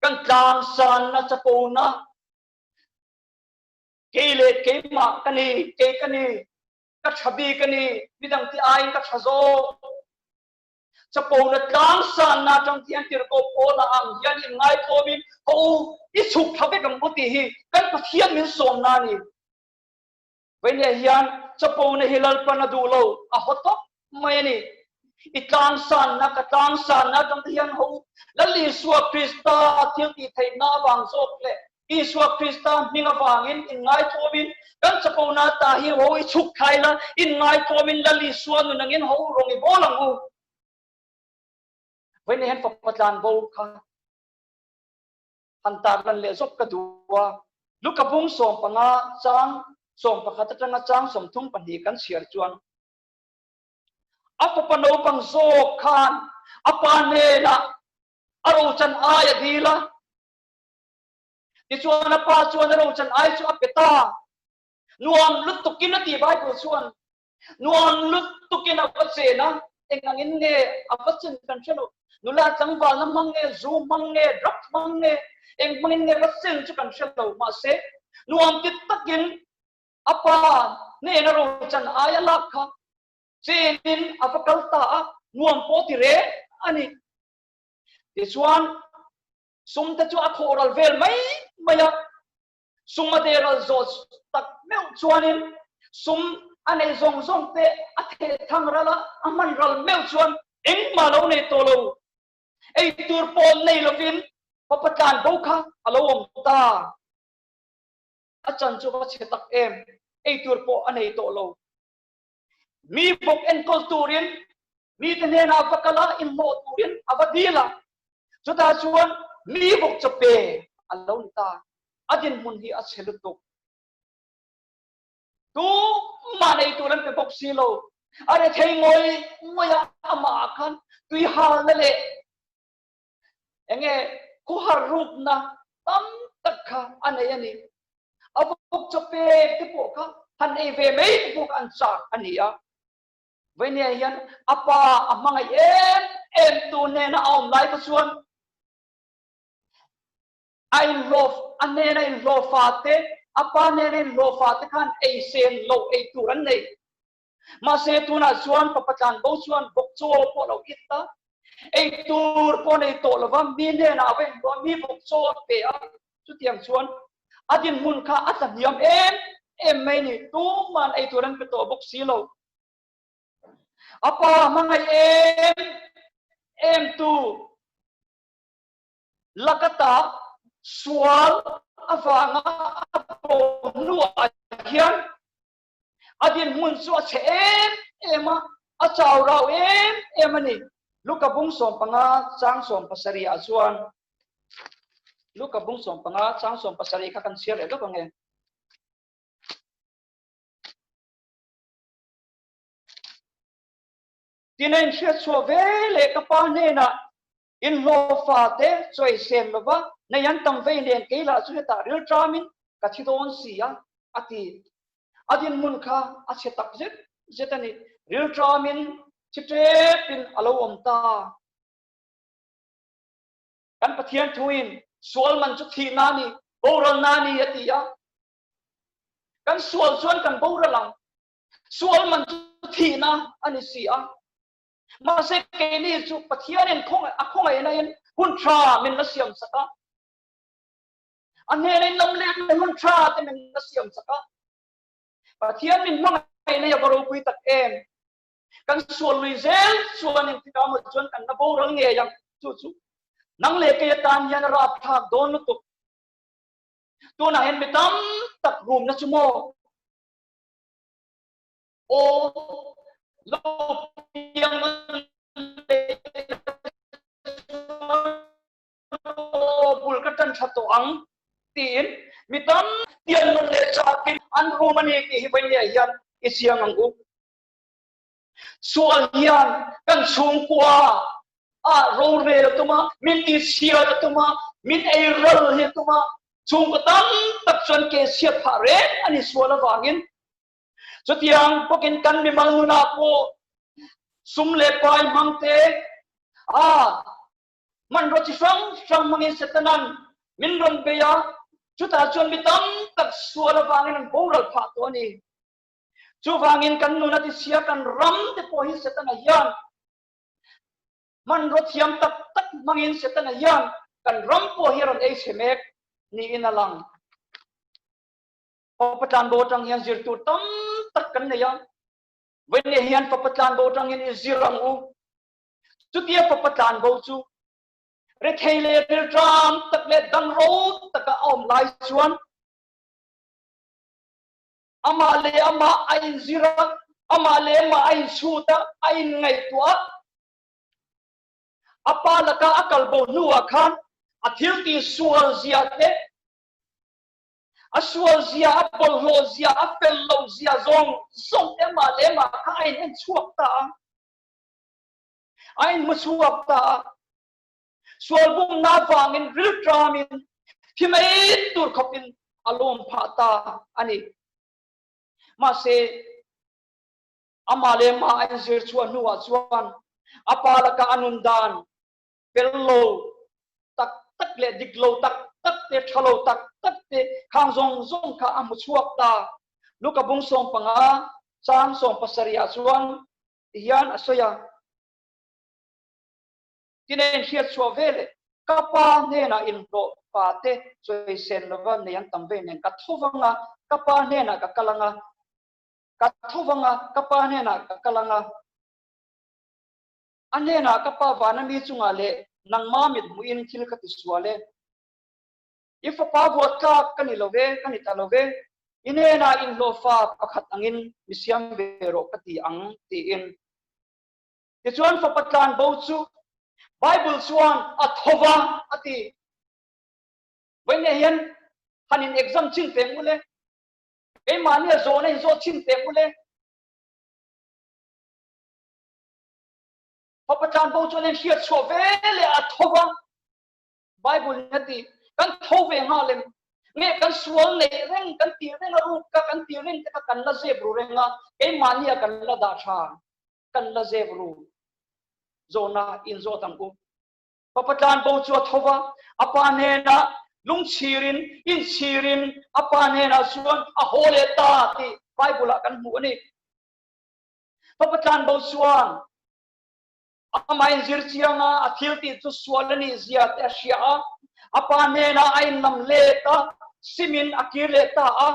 kan tlangsanna chapona Kei leh keimah ka ni, kei ka ni, ka tha bik a ni, midang te aiin ka tha zawk. Chapona tlang sanna atang hian tirhkoh Paula ang hian inngaithawmin ka u i chhuk thla vek ang u tih hi kan Pathian min sawmna a ni. Vawinia hian chapona hi Lalpan a duh lo, a haw tawp mai a ni. I tlang sanna, ka tlang sanna atang te hian ho Lal Isua Krista thil tih theihna avang zawk leh Isua Krista hming avangin inngaithawmin. Kan chapona ta hi ho i chhuk thlai la, inngaithawmin Lal Isua nun angin ho rawng i bawl ang u. Vawiin hian fapa tlan bo kha han tarlan leh zawk ka duh a. Luka bung 15 chang 11 atanga chang 32 kan chhiar chuan a fapa naupang zawk khan a pa hnenah a rochan ai a dil a. Tichuan a pa chuan a rochan ai chu a pe ta. Nuam lutukin a ti Bible chuan nuam lutukin a va chen a, eng angin nge a va chen kan hre lo. Nula tlangvalna hmang nge, zu hmang nge, drug hmang nge, eng hmangin nge va chen chu kan hre lo. Mahse, nuam ti takin a pa hnena rochan ai a lak kha chenin a va kal ta a, nuam pawh ti reng a ni. Tichuan, sum te chu a khawh ral vel mai mai a, sum a de ral zawh tak meuh chuanin sum a nei zawng zawng te a theh thang ral a, a hman ral meuh chuan engmah lo nei tawh lo, ei tur pawh nei lovin fapa tlan bo kha a lo awm ta. A chan chu va chhe tak em, ei tur pawh a nei tawh lo. Mi bawk enkawl turin mite hnenah va kal a, inhlawh turin a va dil a. Chutah chuan mi bawk chaw pe a lo ni ta. A dinhmun hi a chhe lutuk. Tumah nei tur an pe bawk si lo. A rethei ngawi ngawi a, amah khan tui halna leh enge khawhar rukna tam tak kha a nei a ni. A vawk chaw pek te pawh kha han ei ve mai te pawh kha an chak a ni a. Vainia hian a pa a hmangaih em em tu hnena a awm lai kha chuan a inhlawh a hnena inhlawh fa te a pa hnena inhlawh fa te khan ei sen loh ei tur an nei. Mahse tunah chuan papa tlan bo chuan vawk chaw pawh lo it a, ei tur pawh nei tawh lova mi hnenah va inhlawh a, mi vawk chaw a pe a, chutiang chuan a dinhmun kha a tla hniam em em mai ni. Tuman ei tur an pe tawh bawk si lo. A pa hmangaih em em tu lakata sual avanga a bo hnuah hian a dinhmun chu a chhe em em a, a chau rau em em a ni. Luka bung 15 chang 17 ah chuan Luka bung 15 chang 17 kha kan chhiar leh lawk ang e. Tin a inhriat chhuah ve leh ka pa hnenah inhlawh fate chu ei sen lova nei an tam vei nen kei lah chu hetah rilṭamin ka thi dawn si a, a ti. A dinhmun kha a chhe tak zet zet a ni. Rilṭamin thi ṭepin a lo awm ta. Kan Pathian thuin sual man chu thihna a ni, boralna a ni a ti a. Kan sual chuan kan boral ang. Sual man chu thihna a ni si a. Mahse keini chu Pathianin a khawngaihna in hun tha min la siam sak a. A hnena in lam let na hun tha te min la siam sak a. Pathian min hmangaihna hi a va ropui tak em. Kan sual lui zel chuan engtikah maw chuan kan la boral ngei ang. Chu chu nang leh kei atan hian a rapthlak dawn lutuk. Tunah hian mi tam tak rumna chu maw Aw lo piang bul ka tan tha tawh ang tiin mi tam pian nawn leh chakin an rum a ni tih hi vawinia hian i chiang ang u. Sual hian kan chhungkua ah rorel a tum a, min tihchhiat a tum a, min eiral hi a tum a, chhungkaw tam tak chuan ke chhiat phah reng a ni sual avangin. Chutiang bawkin kan mimal nunah pawh sum leh pai hmang te, a hmanraw chi hrang hrang hmangin Setanan min rawn bei a, chutah chuan mi tam tak sual avangin an boral phah tawh a ni. Chuvangin kan nun a tichhia kan ram te pawh hi Setana hian hmanraw thiam tak tak hmangin Setana hian kan ram pawh hi a rawn ei chhe mek niin a lang. Fapa tlanbo atang hian zir tur tam tak kan nei a. Vawiin hian fapa tlanbo atang hian i zir ang u. Chutia fapa tlanbo chu rethei leh rilṭam tak leh dangro taka a awm lai chuan. Amah leh amah a inzir a, amah leh amah a inchhut a, a inngaihtuah a. A pa laka a kal bo hnuah khan a thil tih sual zia te, a sual zia, a bawlhhlawh zia, a fel loh zia zawng zawng te amah leh amah kha a in en chhuak ta a, a in hmu chhuak ta a. Sual bumna vangin rilṭamin thi mai tur khawpin a lawm phah ta a ni. Mahse, amah leh amah a inzir chhuah hnuah chuan a pa laka a nun dan fel lo tak tak leh dik lo tak tak te, ṭha lo tak tak te khang zawng zawng kha a hmu chhuak ta. Luka bung 15 chang 70 ah chuan tihian a sawi a. Tin a inhriat chhuah ve leh ka pa hnenah inhlawh pa te sawi sen lova nei an tam ve nen ka tho vang a, ka pa hnenah ka kal ang a, ka tho vang a, ka pa hnenah ka kal ang a, a hnenah ka pa vana mi chungah leh nangma mit hmuhin thil ka ti sual e. I fapa buat tlak ka ni lo ve, ka ni ta lo ve, i hnenah inhlawh fa pakhat angin mi siam ve rawh ka ti ang tiin. Tichuan fapa tlan bo chu Bible chuan a tho va a ti. Vawiin hian han in exam chin teh ngu le. Keimahni a zawhna in zawh chin teh ngu le. Fapa tlan bo chuan in hriat chhuah ve leh a tho va. Bible in a ti. Kan tho ve nghal em? Nge kan sual neih reng, kan tih reng a ruk ka, kan tih reng te kha kan la zep ru reng a, keimahni a kan la dah tha. Kan la zep ru. Zawhna in zawt ang u. Papa tlan bo chu a tho va, a pa hnenah lungchhirin, inchhirin a pa hnenah chuan a haw leh ta tih Bible ah kan hmuh a ni. Papa tlan bo chuan amah inzir chiang a, a thil tih chu sual a nih zia te a hria a, a pa hnenah a inlam let a, simin a kir leh ta a.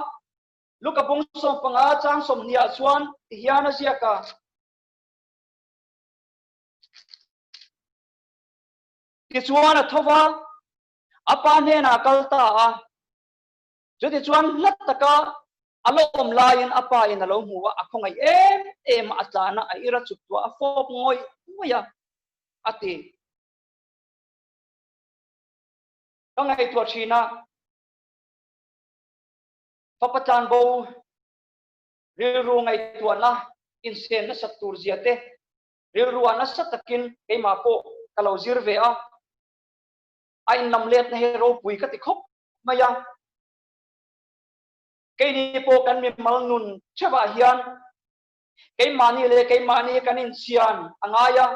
Luka bung 15 chang 20 ah chuan tihian a ziak a. Tichuan a tho va, a pa hnenah a kal ta a. Chutichuan hlat taka a lo awm laiin a pa in a lo hmu a, a khawngaih em em a, a tlan a, a ira chuk tuah a fawp ngawih ngawih a, a ti. Ka ngaihtuah thin a. Fapa tlanbo rilru ngaihtuahna insen nasat tur zia te rilruah nasa takin keimah pawh ka lo zir ve a, a inlam letna hi ropui ka ti khawp mai a. Keini pawh kan mimal nun theuhah hian keimahni leh keimahni kan inchian a ngai a.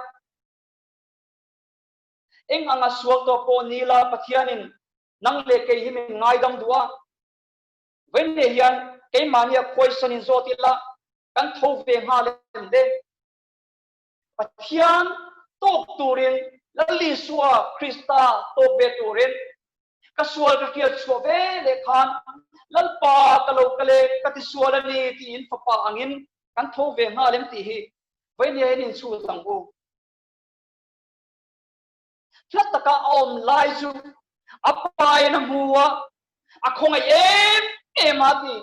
Eng anga sual tawh pawh ni la Pathianin nang leh kei hi min ngaidam duh a. Vawiin hian keimahni a khuaisan in zawt ila kan tho ve nghal em le? Pathian tawk turin Lal Isua Krista tawk ve turin ka sual ka hriat chhuah ve leh khan Lalpa ka lo kal e ka ti sual a ni tiin fapa angin kan tho ve nghal em tih hi vawiin hian inchhut ang u. Hla taka a awm lai chu a pa in a hmu a, a khawngaih em em a ti.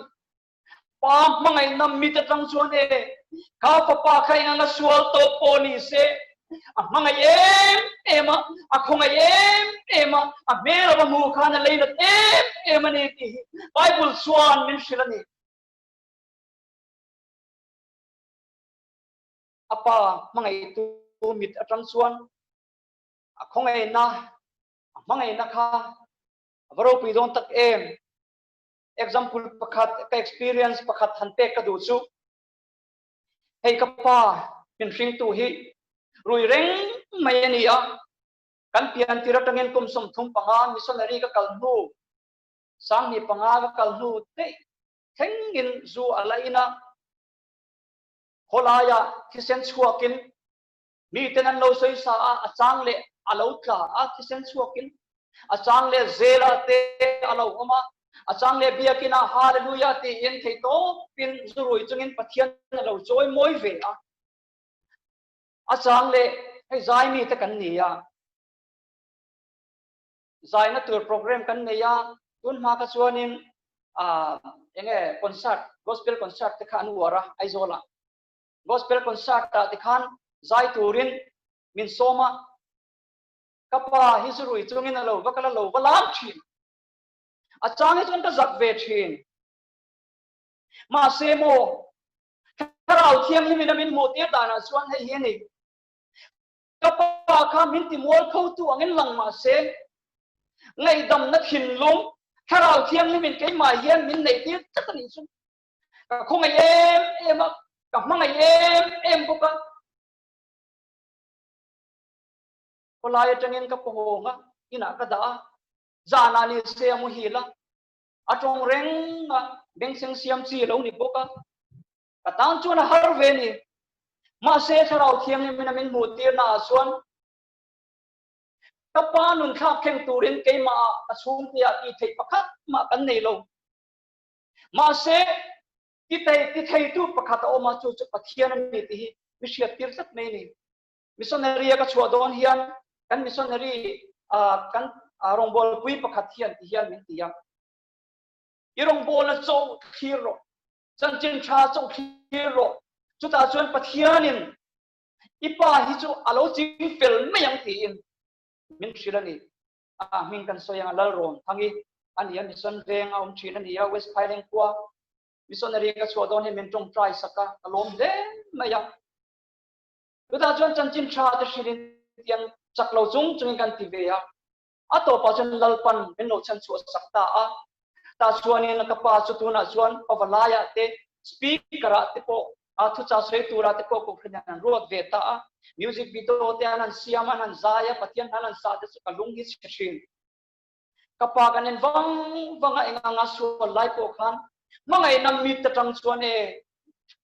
Pa hmangaihna mit atang chuan e, kha fapa kha eng anga sual tawh pawh ni se, a hmangaih em em a, a khawngaih em em a, a hmel a va hmu khan a leinat em em a ni tih hi Bible chuan min hrilh a ni. A pa hmangaihtu mit atang chuan a khawngaihna, a hmangaihna kha a va ropui dawn tak em. Example pakhat, ka experience pakhat han pek ka duh chu, hei ka pa min hringtu hi rui reng mai a ni a, kan pian tir atangin kum 35 missionary ka kal hnu, 25 ka kal hnu daih thlengin zu a la in a, khawlaia thisen chhuakin miten an lo sawi sa a, a chang leh a lo tla a, thisen chhuakin a chang leh zela te a lo awm a, a chang leh biakin a hallelujah tiin thei tawpin zurui chungin Pathian a lo chawi mawi ve a, a chang leh hei zai mi te kan ni a, zaina tur program kan nei a, tun hma kha chuanin. Enge concert, gospel concert te kha an uar a Aizawl ah. Gospel concert ah te khan zai turin min sawm a, ka pa hi zu rui chungin a lo va kal a lo va lam thin. A chang hi chuan ka zak ve thin. Mahse maw, Thlarau Thianghlimin a min hmuh tir danah chuan hei hi a ni. Ka pa kha min ti mual kho tu angin lang mah se, ngaihdamna thinlung Thlarau Thianghlimin keimah hian min neih tir tlat a nih chu. Ka khawngaih em em a, ka hmangaih em em bawk a. Khawlai atangin ka pawhawng a, inah ka dah a, zanah ni se a muhil a, a tawng reng a, bengchheng siam chi lo ni bawk a. Ka tan chuan a har ve ni. Mahse Thlarau Thianghlimin a min hmuh tirna ah chuan ka pa nun thlak thleng turin keimah ah ka chhungte ah tih theih pakhat mah kan nei lo. Mahse ti thei ti theitu pakhat a awm a, chu chu Pathian a ni tih hi mi hriat tir tlat mai a ni. Missionary a ka chhuah dawn hian kan missionary kan rawngbawlpui pakhat hian ti hian min ti a, I rawngbawlna chaw thlir rawh. Chanchin tha chauh thlir rawh. Chutah chuan Pathianin i pa hi chu a lo ching fel mai ang tiin min hrilh a ni. A hming kan sawi ang a, Lalrawn Thangi a ni a, Mission veng a awm thin a ni a, West Phaileng khua missionary ka chhuah dawn hian min tawngtai sak a, ka lawm hle mai a. Chutah chuan chanchin tha te hrilhin tiang chak lo chung chungin kan ti ve a. A tawpah chuan Lalpan min lo chhanchhuah sak ta a. Tah chuanin ka pa chu tunah chuan pavalaiah te, speaker-ah te pawh, a thuchah sawi turah te pawh kohhran hian an ruat ve ta a. Music video te an han siam a, an han zai a, Pathian hna an han sah te chu ka lung hi chhe thin. Ka pa kan en vang vang a, eng anga sual lai pawh khan hmangaihna mit atang chuan e,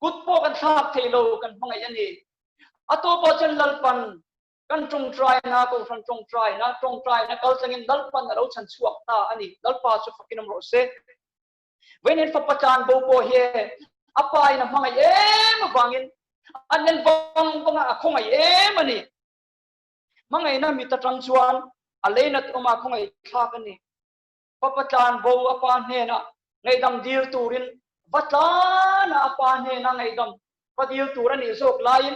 kut pawh kan thlak thei lo, kan hmangaih a ni. A tawpah chuan Lalpan Kan tawngtaina, Kohhran tawngtaina, tawngtaina kal tlangin Lalpan a lo chhan chhuak ta a ni. Lalpa chu fakin awm rawh se. Vawiin fapa tlan bo pawh hi a pa in a hmangaih em avangin an en vang vang a, a khawngaih em a ni. Hmangaihna mit atang chuan a leinat awm a khawngaih thlak a ni. Fapa tlan bo a pa hnenah ngaihdam dil turin va tlan a, a pa hnena ngaihdam va dil tur a nih zawk laiin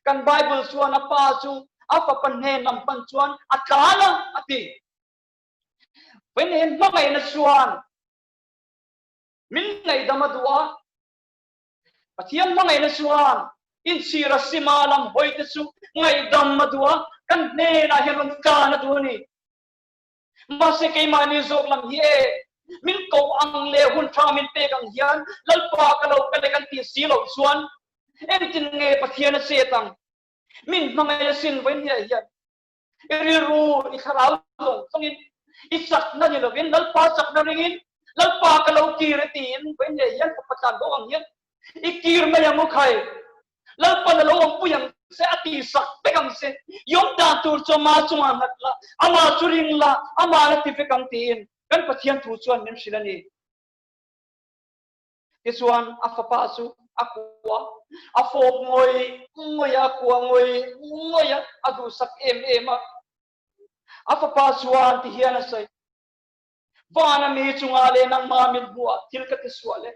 kan Bible chuan a pa chu a fapa hnen lam pan chuan a tlan a, a ti. Vawiin hmangaihna chuan min ngaihdam a duh a, Pathian hmangaihna chuan inchhir a sima lam hawi te chu ngaihdam a duh a, kan hnenah hian rawn tlan a duh a ni. Mahse keimahni zawk lam hi e, min ko ang leh hun tha min pek ang hian Lalpa ka lo ka le kan tih si loh chuan engtin nge Pathian a chet ang? Min hmangaih asin vawiin hian i rilru i thlarau zawng zawngin i chakna ni lovin Lalpa chakna ringin Lalpa ka lo kir e tiin vawiin hian ka patlan bawk ang hian I kir mai ang u khai. Lalpan a lo awmpui ang che, a tihsak vek ang che. I awm dan tur chu ama chungah nghat la, ama chu ring la, ama la ti vek ang tiin kan Pathian thu chuan min hrilh a ni. Tichuan a fapa chu a kuah, a fawp ngawih ngawih a, a kuah ngawih ngawih a, a duhsak em em a. A fapa chuan tihian a sawi. Vana mi chungah leh nangmah min hmuh ah thil ka ti sual e.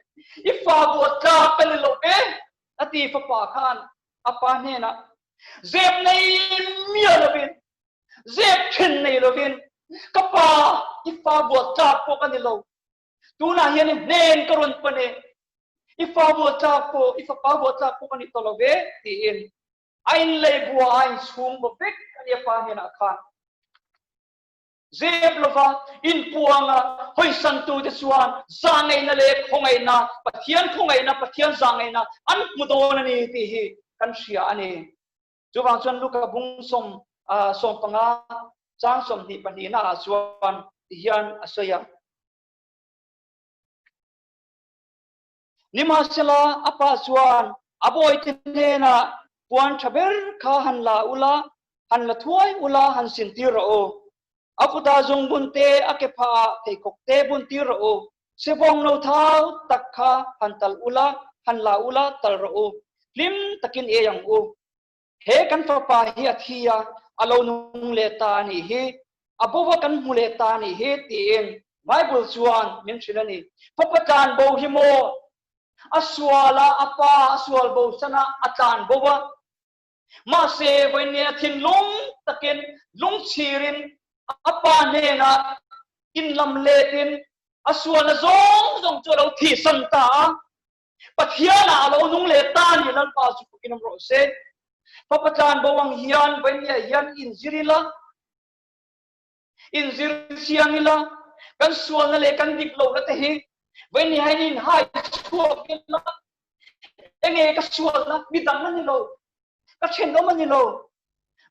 I fa buat tlak ka ni lo ve, a ti. Fapa khan a pa hnenah, Zep nei miah lovin, zep then nei lovin, ka pa, i fa buat tlak pawh ka ni lo. Tunah hian i hnen ka rawn pan e. I fa buat tlak pawh, i fapa buat tlak pawh ka ni tawh lo ve, tiin a inlei bua a inchhung baw vek a ni a pa hnenah khan. Zep lova inpuanga hawisantute chuan zahngaihna leh khawngaihna, Pathian khawngaihna, Pathian zahngaihna an hmu dawn a ni tih hi kan hria a ni. Chuvang chuan Luka bung 15 chang 22 ah chuan ti hian a sawi a. Nimahsela a pa chuan a bawihte hnenah puan tha ber kha han la ula, han la thuai ula, han sin tir rawh u. A kutah zungbun te, a ke phahah pheikhawk te bun tir rawh u. Sebawng no thau tak kha han tal ula, han la ula, tal rawh u. Hlim takin ei ang u. He kan fapa hi a thi a, a lo nung leh ta a nih hi, a bova kan hmu leh ta a nih hi, tiin. Bible chuan min hrilh a ni. Fapa tlan bo hi maw? A sual a, a pa a sual bo san a, a tlan bo a. Mahse, vawinia thinlung takin lungchhirin a pa hnenah inlam letin a sualna zawng zawng chu a lo thihsan ta a. Pathianah a lo nung leh ta ni Lalpa chu fakin awm rawh se. Fapa tlan bo ang hian vawinia hian inzir ila, inzir chiang ila, kan sualna leh kan dik lohna te hi vawinia hian inhai chhuak ila, enge ka sualna midang a ni lo, ka thenawm a ni lo,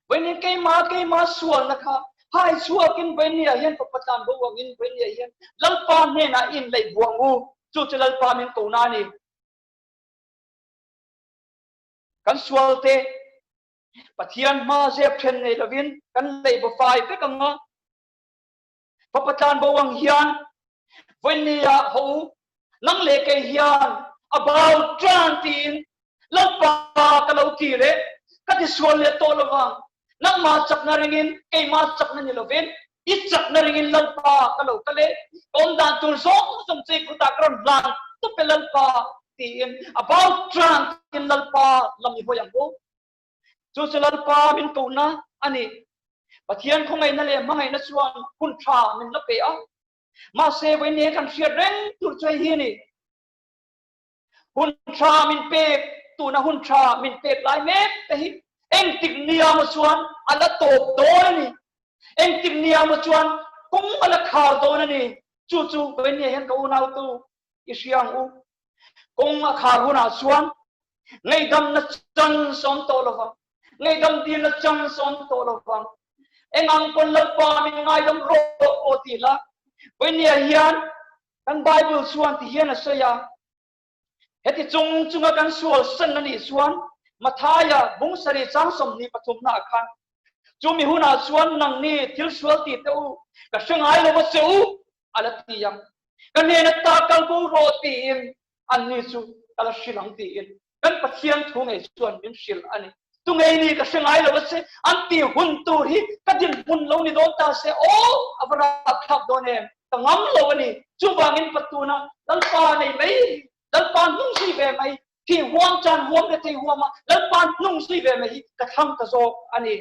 vawinia keimah keimah sualna kha hai chhuakin vawinia hian fapa tlan bo angin vawinia hian Lalpa hnenah inleih buang u, chu chu Lalpa min ko na a ni. Kan sualte Pathian hma zep then nei lovin kan lei ba fai vek ang a. Fapa tlan bo ang hian vawinia ho u nang leh kei hian a bau tan tiin Lalpa ka lo kir e, ka ti sual leh tawh lovang. Nangmah chakna ringin keimah chakna ni lovin i chakna ringin Lalpa ka lo kal e, ka awm dan tur zawng zawng chu i kutah ka rawn hlan tawp e Lalpa tiin a bau tan tiin Lalpa lam i hawi ang u. Chu chu Lalpa min kohna a ni. Pathian khawngaihna leh hmangaihna chuan hun tha min la pe a. Mahse vawiin kan hriat reng tur chu hei hi a ni. Hun tha min pek, tuna hun tha min pek lai mek te hi engtik nia maw chuan a la tawp dawn a ni. Engtik nia maw chuan kawng a la khar dawn a ni. Chu chu vawiin hian ka unautu i hria ang u. Kawng a khar hunah chuan ngaihdamna chance awm tawh lo vang. Ngaihdam dilna chance awm tawh lo vang. Eng ang pawn Lalpa min ngaidam rawh pawh ti la. Vawinia hian kan Bible chuan ti hian a sawi a. Heti chung chunga kan sual san a nih chuan Mathaia bung sarih chang 23 naah khan chu mi hunah chuan nangni thil sual ti teh u, ka hre ngai lo va che u a la ti ang. Ka hnena ta kal bo rawh tiin anni chu ka la hrilh ang tiin kan Pathian thu ngei chuan min hrilh a ni. Tu ngei ni ka hre ngai lo a che, an ti hun tur hi ka dinhmun lo ni dawn ta se aw a va rapthlak dawn em, ka ngam lo a ni. Chuvangin Patuna Lalpa nei mai, Lalpa hnung zui ve mai, thi huam chan huam le thei huama Lalpa hnung zui ve mai hi ka thlang ta zawk a ni.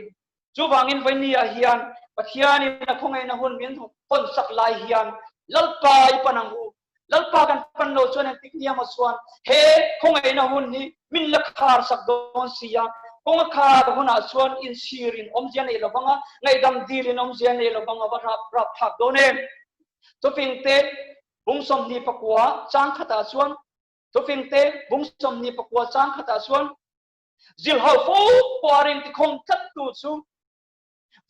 Chuvangin vawinia hian Pathianin a khawngaihna hun min hawn sak lai hian Lalpa i pan ang u. Lalpa kan pan lo chuan engtik nia maw chuan he khawngaihna hun hi min la khar sak dawn si a. Kawng a khar hunah chuan inchhirin awmzia nei lovang a, ngaihdam dilin awmzia nei lovang a va rap rap thlak dawn em. Thufingte bung 29 chang khatah chuan Thufingte bung 29 chang khatah chuan Zilhau fo puarin tikhawm tlattu chu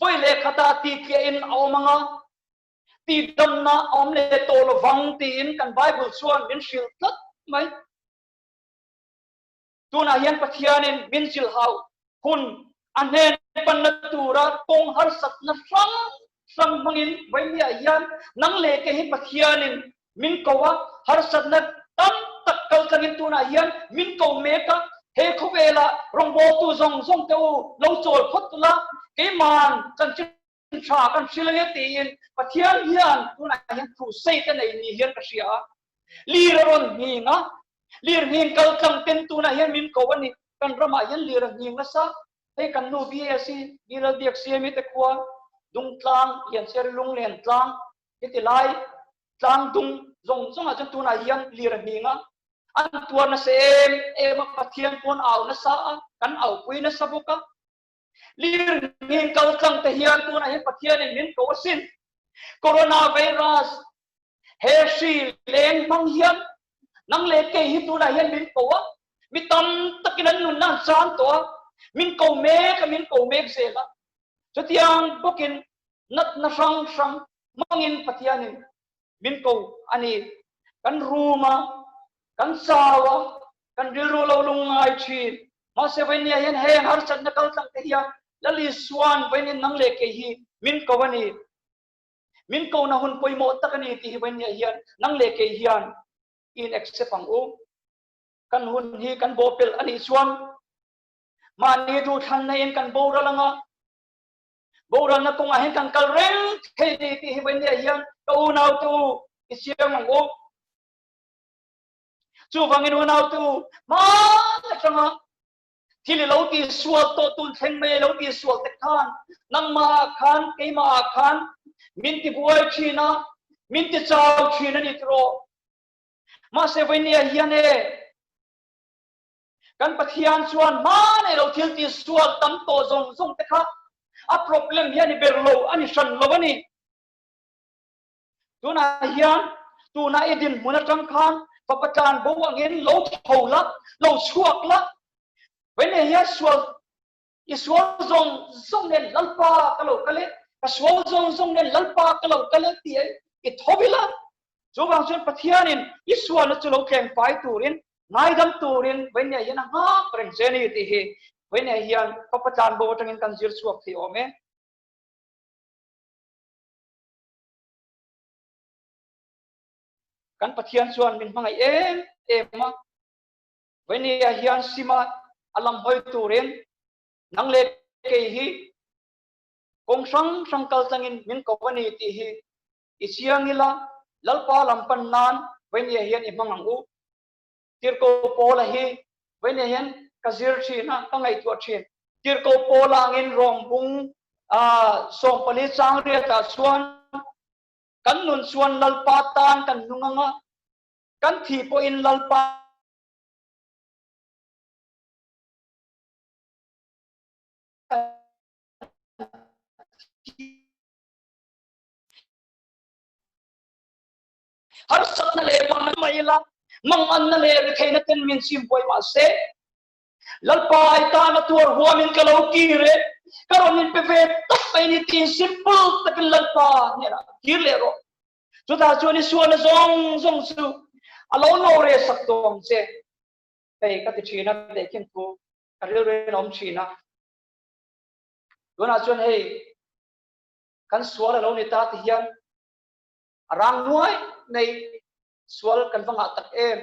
vawi leh khatah titliahin a awm ang a, tihdamna a awm leh tawh lovang tiin kan Bible chuan min hrilh tlat mai. Tunah hian Pathianin min zilhau hun a hnen panna tura kawng harsatna hrang hrang hmangin vawinia hian nang leh kei hi Pathianin min ko a, harsatna tam tak kal tlangin tunah hian min ko mek a, he khawvelah rawngbawltu zawng zawng te u lo chawl phawt ula, keiman chanchin tha kan hrilh ange tiin Pathian hian tunah hian crusade a nei ni hian ka hria a, lir a rawn nghing a, lir nghing kal tlang ten tunah hian min ko a ni, kan ramah hian lir a nghing nasa, hei kan nu BAC, Biral Biak Siami te khua, Dungtlang, Liancheri Lunglen tlang, heti lai tlang dung zawng zawngah chuan tunah hian lir a hning a, an tuar nasa em em a, Pathian pawn au nasa a, kan aupui nasa bawk a. Lir hning kal tlang te hian tunah hian Pathianin min ko asin. Coronavirus he hri leng hmang hian nang leh kei hi tunah hian min ko a, mi tam takin an nunna an chan tawh a, min ko mek a, min ko mek zel a. Chutiang bawkin natna hrang hrang hmangin Pathianin min ko a ni. Kan rum a, kan chau a, kan rilru lo lungngai thin. Mahse vawinia hian heng harsatna kal tlang te hian Lal Isuan vawiin nang leh kei hi min ko a ni. Min kona hun pawimawh tak a ni tih hi vawinia hian nang leh kei hian in accept ang u. Kan hun hi kan bawhpelh a nih chuan mahni duhthlanna in kan boral anga. Boralna kawngah hian kan kal reng thei ni tih hi vawinia hian ka unau te u i siam ang u. Chuvangin unau te u hmaan atanga thil i lo ti sual tawh tun thleng mai i lo ti sual te khan nangmah ah khan keimah ah khan min ti buai thin a, min ti chau thin a ni tiraw. Mahse vawinia hian e Kan Pathian chuan hma nei lo thil ti sual tam tawh zawng zawng te kha a problem hi a ni ber lo, a ni hran lo a ni. Tunah hian tuna i dinhmun atang khan fapa tlan bo angin lo tho la, lo chhuak la, Vawiin hian sual i sual zawng zawng nen Lalpa ka lo kal e, ka sual zawng zawng nen Lalpa ka lo kal e tih i tho ila, chuvang chuan Pathianin i sualna chu lo tleng fai turin, ngaidam turin vawiin hian a nghak reng che a ni tih hi vawiin hian Fapa tlanbo atangin kan zir chhuak thei awm e. Kan Pathian chuan min hmangaih em em a. Vawinia hian sima a lam hawi turin nang leh kei hi kawng hrang hrang kal tlangin min ko a ni tih hi i chiang ila, Lalpa lam pan nan Vawinia hian i hmang ang u. Tirhkoh Paula hi Vawinia hian ka zir thin a, ka ngaihtuah thin. Tirhkoh Paula angin Rom bung 14 chang riatah chuan kan nun chuan Lalpa tan kan nung ang a, Kan thi pawhin Lalpa harsatna leh mang mai ila, manganna leh retheihna ten min chim buai mah se, Lalpa ai tana tuar huamin ka lo kir e, ka rawn inpe ve tawp mai ni tiin simple takin Lalpa hnenah kir leh rawh. Chutah chuan i sualna zawng zawng chu a lo no re sak tawh ang che. Hei ka ti thin a, tehkhin thu ka rilru in a awm thin a. Tunah chuan hei kan sual a lo ni ta ti hian a rang nuai nei sual kan va ngah tak em.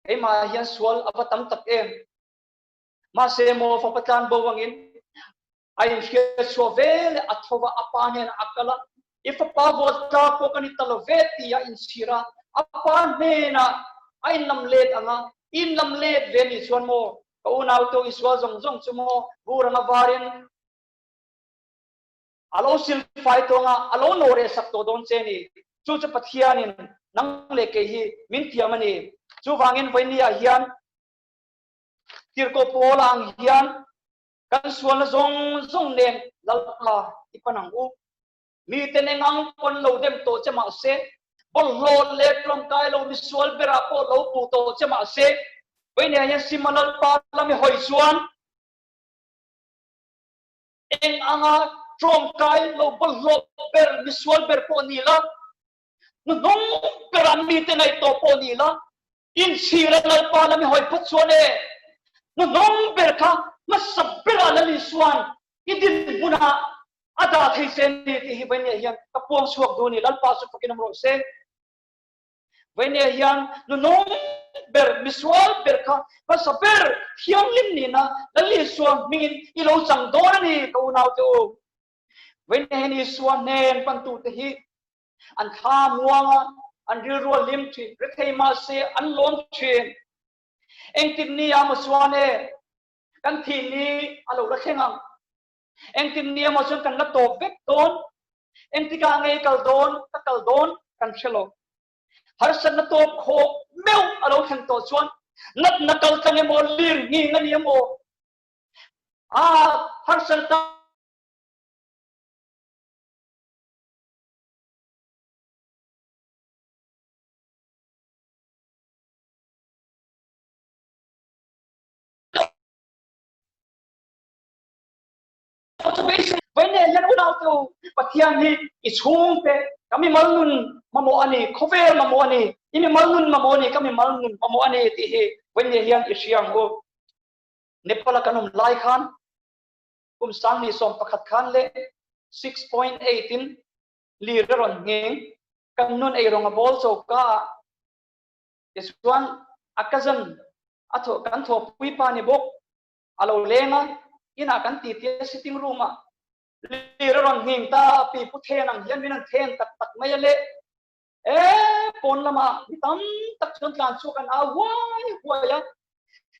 Keimah hian sual a va tam tak em. Mahse maw fapa tlan bo angin a inhriat chhuah ve leh a tho va, a pa hnenah a kal a, I fapa vawl tla pawh ka ni ta lo ve ti a inchhir a, a pa hnenah a inlam let ang a, i inlam let ve nih chuan maw ka unau to i sual zawng zawng chu maw bur anga varin a lo silfai tawh ang a, a lo nawh reh sak tawh dawn che ni. Chu chu Pathianin nang leh kei hi min thiam a ni. Chuvangin vawinia hian Tirhkoh Paula ang hian kan sualna zawng zawng nen Lalpa i pan ang u. Miten eng ang pawn lo dem tawh che mah se, bawlhhlawh leh tlawmkai lo misual berah pawh lo puh tawh che mah se, vawinia hian Sima Lalpa lam i hawi chuan eng anga tlawmkai lo bawlhhlawh ber misual ber pawh ni la, hnuhnung berah mite ngaihtuah pawh ni la, Inchhira Lalpa lam i hawi phawt chuan e, hnuhnawng ber kha hmasa berah Lal Isua'n i dinhmunah a dah thei che ni tih hi Vawinia hian ka puang chhuak duh a ni. Lalpa chu fakin awm rawh se. Vawinia hian hnuhnawng ber, misual ber kha hmasa ber thianghlim nihna Lal Isua hmingin i lo chang dawn a ni ka unaute u. Vawinia hian Isua hnen pantute hi An thla muang a, an rilru a hlim thin. Rethei mah se an lawm thin. Engtin ni a maw chuan e, kan thih ni a lo la thleng ang. Engtin ni emaw chuan kan la tawp vek dawn. Engtikah nge i kal dawn, ka kal dawn kan hre lo. Harsatna tawp khawh meuh a lo thleng tawh chuan natna kal tlang emaw, lir nghing a ni emaw, a harsatna Vawinia hian unau tu Pathian hi i chhungte ka mimal nun mamawh a ni, khawvel mamawh a ni, i mimal nun mamawh a ni, ka mimal nun mamawh a ni tih hi vawinia hian i hria ang u. Nepal-a kan awm lai khan kum 2011 khan leh 6.8 in lir a rawn ngheng. Kan nun eirawng a bawl choka ah tichuan a cousin a thawh kan thawhpui pa ni bawk a lo leng a, inah kan titi a sitting room ah. Lir a rawn nghing ta a, pi pu then ang hian min han then tak tak mai a le. E pawn lamah mi tam tak chuan tlan chhuak an au huai huai a.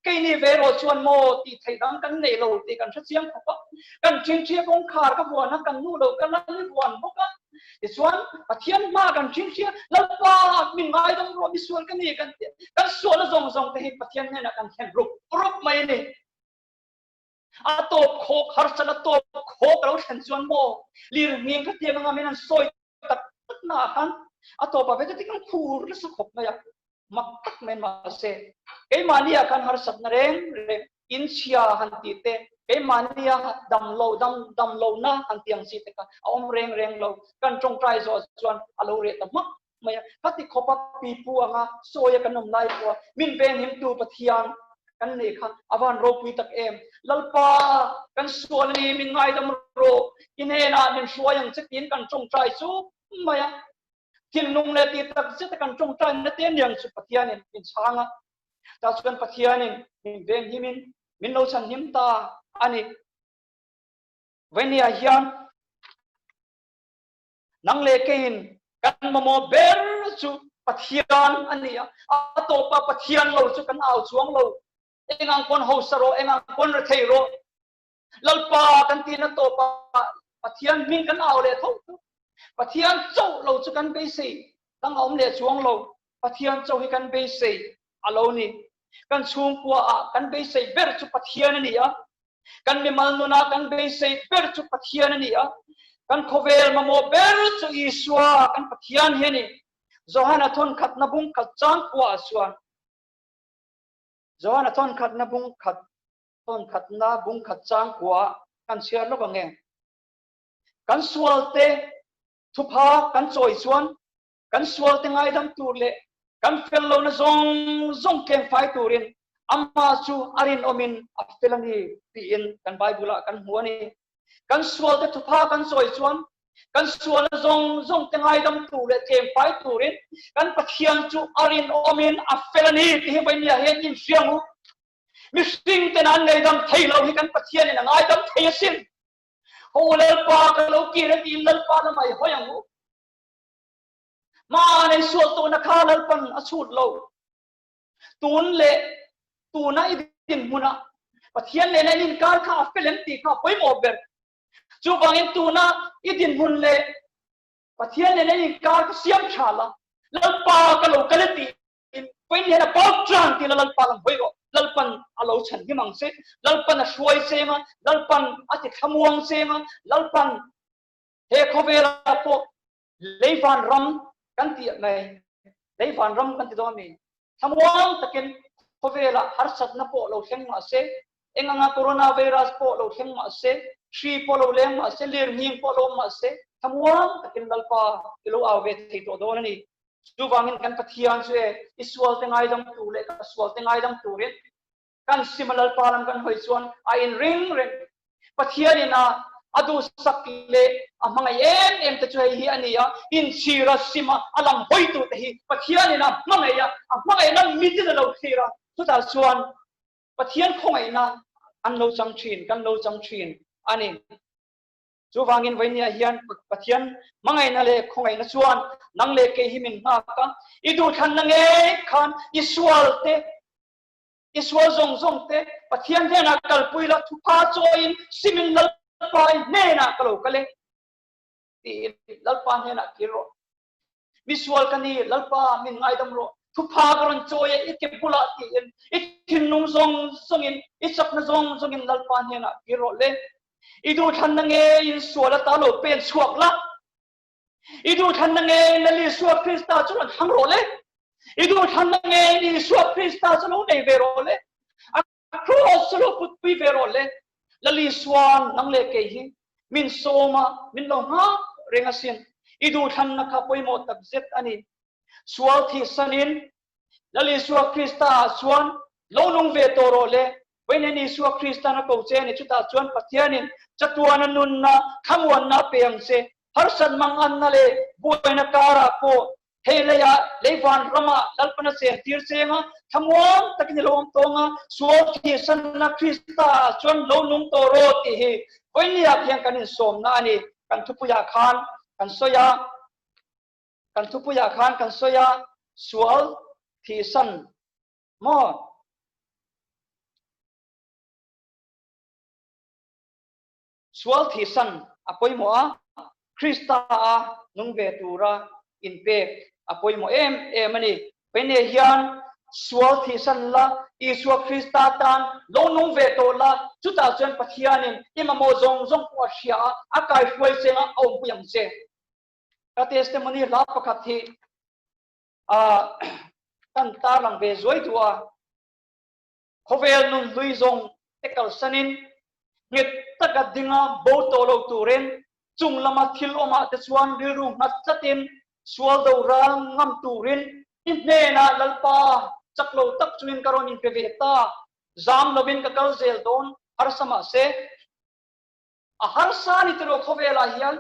Keini ve erawh chuan maw tih theih dang kan nei lo tih kan hre chiang khawp a. Kan ṭhingṭhia kawngkhar ka vuan a, kan nu lo ka la ni vuan bawk a. Tichuan Pathian hma kan ṭhingṭhia, Lalpa min ngaidam rawh, misual ka ni kan ti a. Kan sualna zawng zawng te hi Pathian hnenah kan thlen rup rup mai a ni. A tawp khawk harsat a tawp khawk a lo thlen chuan maw lir nghing ka tiang anga min an sawi tak tak na ah khan a tawp ah ve te kan khur nasa khawp mai a, mak tak mai mahse keimahni ah khan harsatna reng reng inchhia han tih te keimahni a dam lo dam dam lo na han tih ang chi te kha a awm reng reng lo kan tawngtai zawh chuan a lo reh ta hmak mai a, khati khawpa pipu anga sawia kan awm lai pawha min venghimtu Pathian kan nei kha a van ropui tak em. Lalpa, kan sual a ni, min ngaidam rawh, i hnenah min hruai ang che tiin kan tawngtai chu mai a. Thinlung leh tih tak zeta kan tawngtai na te aniang chu Pathianin min chhang a. Tah chuan Pathianin min venghimin min lo chhanhim ta a ni. Vawinia hian Nang leh keiin kan mamawh ber chu Pathian a ni a, a tawpah Pathian lo chu kan au chuang lo. Engang pawn hausa rawh, engang pawn rethei rawh, Lalpa kan tina tawpah Pathian hming kan au leh tho tho. Pathian chauh lo chu kan beisei dang a awm leh chuang lo. Pathian chauh hi kan beisei a lo ni. Kan chhungkua ah kan beisei ber chu Pathian a ni a, Kan mimal nunah kan beisei ber chu Pathian a ni a, kan khawvel mamawh ber chu Isua kan Pathian hi a ni. Johana thawnkhatna bung khat chang kuah chuan Johana thawnkhatna bung khat thawnkhatna bung khat chang kuah kan chhiar lawk ang e. Kan sualte thupha kan chawi chuan kan sualte ngaidam tur leh kan fel lohna zawng zawng tleng fai turin amah chu a rinawmin a fel a ni tiin kan Bible ah kan hmu a ni. Kan sualte thupha kan sawi chuan kan sualna zawng zawng te ngaidam tur leh tleng fai turin kan Pathian chu a rinawmin a fel a ni tih hi vawinia hian inhriang u. Mihring ten an ngaidam thei lo hi kan Pathianin a ngaidam thei asin. Ho Lalpa ka lo kir a tiin Lalpa lamah i hawi ang u. Hma nei sual tawhna kha Lalpan a chhut lo. Tun leh tuna i dinhmuna Pathian nena in inkar kha a fel em tih kha a pawimawh ber. Chuvangin tuna i dinhmun leh Pathian nena in inkar kha siam tha la, Lalpa ka lo kal e tiin vawiin hian a bau tan tih la Lalpa lam hawi rawh. Lalpan a lo chhan him ang che, Lalpan a hruai cheng a, Lalpan a ti thlamuang cheng a, Lalpan He khawvelah pawh lei vanram kan ti mai, lei vanram kan ti dawn a mi? Thlamuang takin khawvelah harsatna pawh lo thleng mah se, eng anga coronavirus pawh lo thleng mah se, hri pawh lo leng mah se, lirnghing pawh lo awm mah se, thlamuang takin Lalpa i lo au ve thei tawh dawn a ni. Chuvangin kan Pathian chu e, i sualte ngaidam tur leh ka sualte ngaidam turin Kan sim a Lalpa lam kan hawi chuan a inring reng. Pathianin a a duhsak leh a hmangaih em em te chu hei hi a ni a, inchhir a sim a a lam hawitu te hi Pathianin a hmangaih a, a hmangaihna mitin a lo thlir a, chutah chuan Pathian khawngaihna an lo chang thin, kan lo chang thin a ni. Chuvangin vawinia hian Pathian hmangaihna leh khawngaihna chuan nang leh kei hi min nghak a, i duhthlanna ngei khan i sual te, I sual zawng zawng te Pathian hnenah kalpui la, thupha chawiin simin Lalpa i hnenah ka lo kal e tiin Lalpa hnenah kir rawh. Mi sual ka ni, Lalpa min ngaidam rawh, thupha ka rawn chawi e i ke bulah tiin i thinlung zawng zawngin, i chakna zawng zawngin Lalpa hnenah kir rawh le. I duhthlanna ngeiin sual ata lo pen chhuak la, I duhthlanna nge Lal Isua Krista chu rawn thlang rawh le. I duhthlanna nge Isua Krista chu lo nei ve rawh le. A cross chu lo putpui ve rawh le. Lal Isuan nang leh kei hi min sawm a, min lo nghak reng asin. I duhthlanna kha pawimawh tak zet a ni. Sual thihsanin Lal Isua Krista ah chuan lo nung ve tawh rawh le. Vawiin Isua Kristan a ko che a ni. Chutah chuan Pathianin chatuana nunna, thlamuanna a pe ang che. Harsat manganna leh buaina karah pawh hei leiah, lei vanramah Lalpan a chentir cheng a, thlamuan takin i lo awm tawng a, sual thihsanna Krista ah chuan lo nung tawh rawh tih hi. Vawinia khian kan insawmna a ni. Kan thupuiah khan kan sawi a, kan thupuiah khan kan sawi a, sual thihsan maw? Sual thihsan a pawimawh a, Krista a nung ve tura inpek a pawimawh em em a ni. Pene hian sual thihsan la, Isua Krista tan lo nung ve tawh la, chutah chuan Pathianin i mamawh zawng zawng pawh a hria a, a kaihruai cheng a, a awmpui ang che. Ka testimony hla pakhat hi kan tarlang ve zuai duh a. Khawvel nun hlui zawng te kalsanin nghet taka dinga bo tawh lo turin chung lama thil awmah te chuan rilru nghat tlatin sual do ral ngam turin i hnenah Lalpa chak lo tak chungin ka rawn inpe ve ta, zam lovin ka kal zel dawn harsa mahse a harsa a ni tiraw khawvelah hian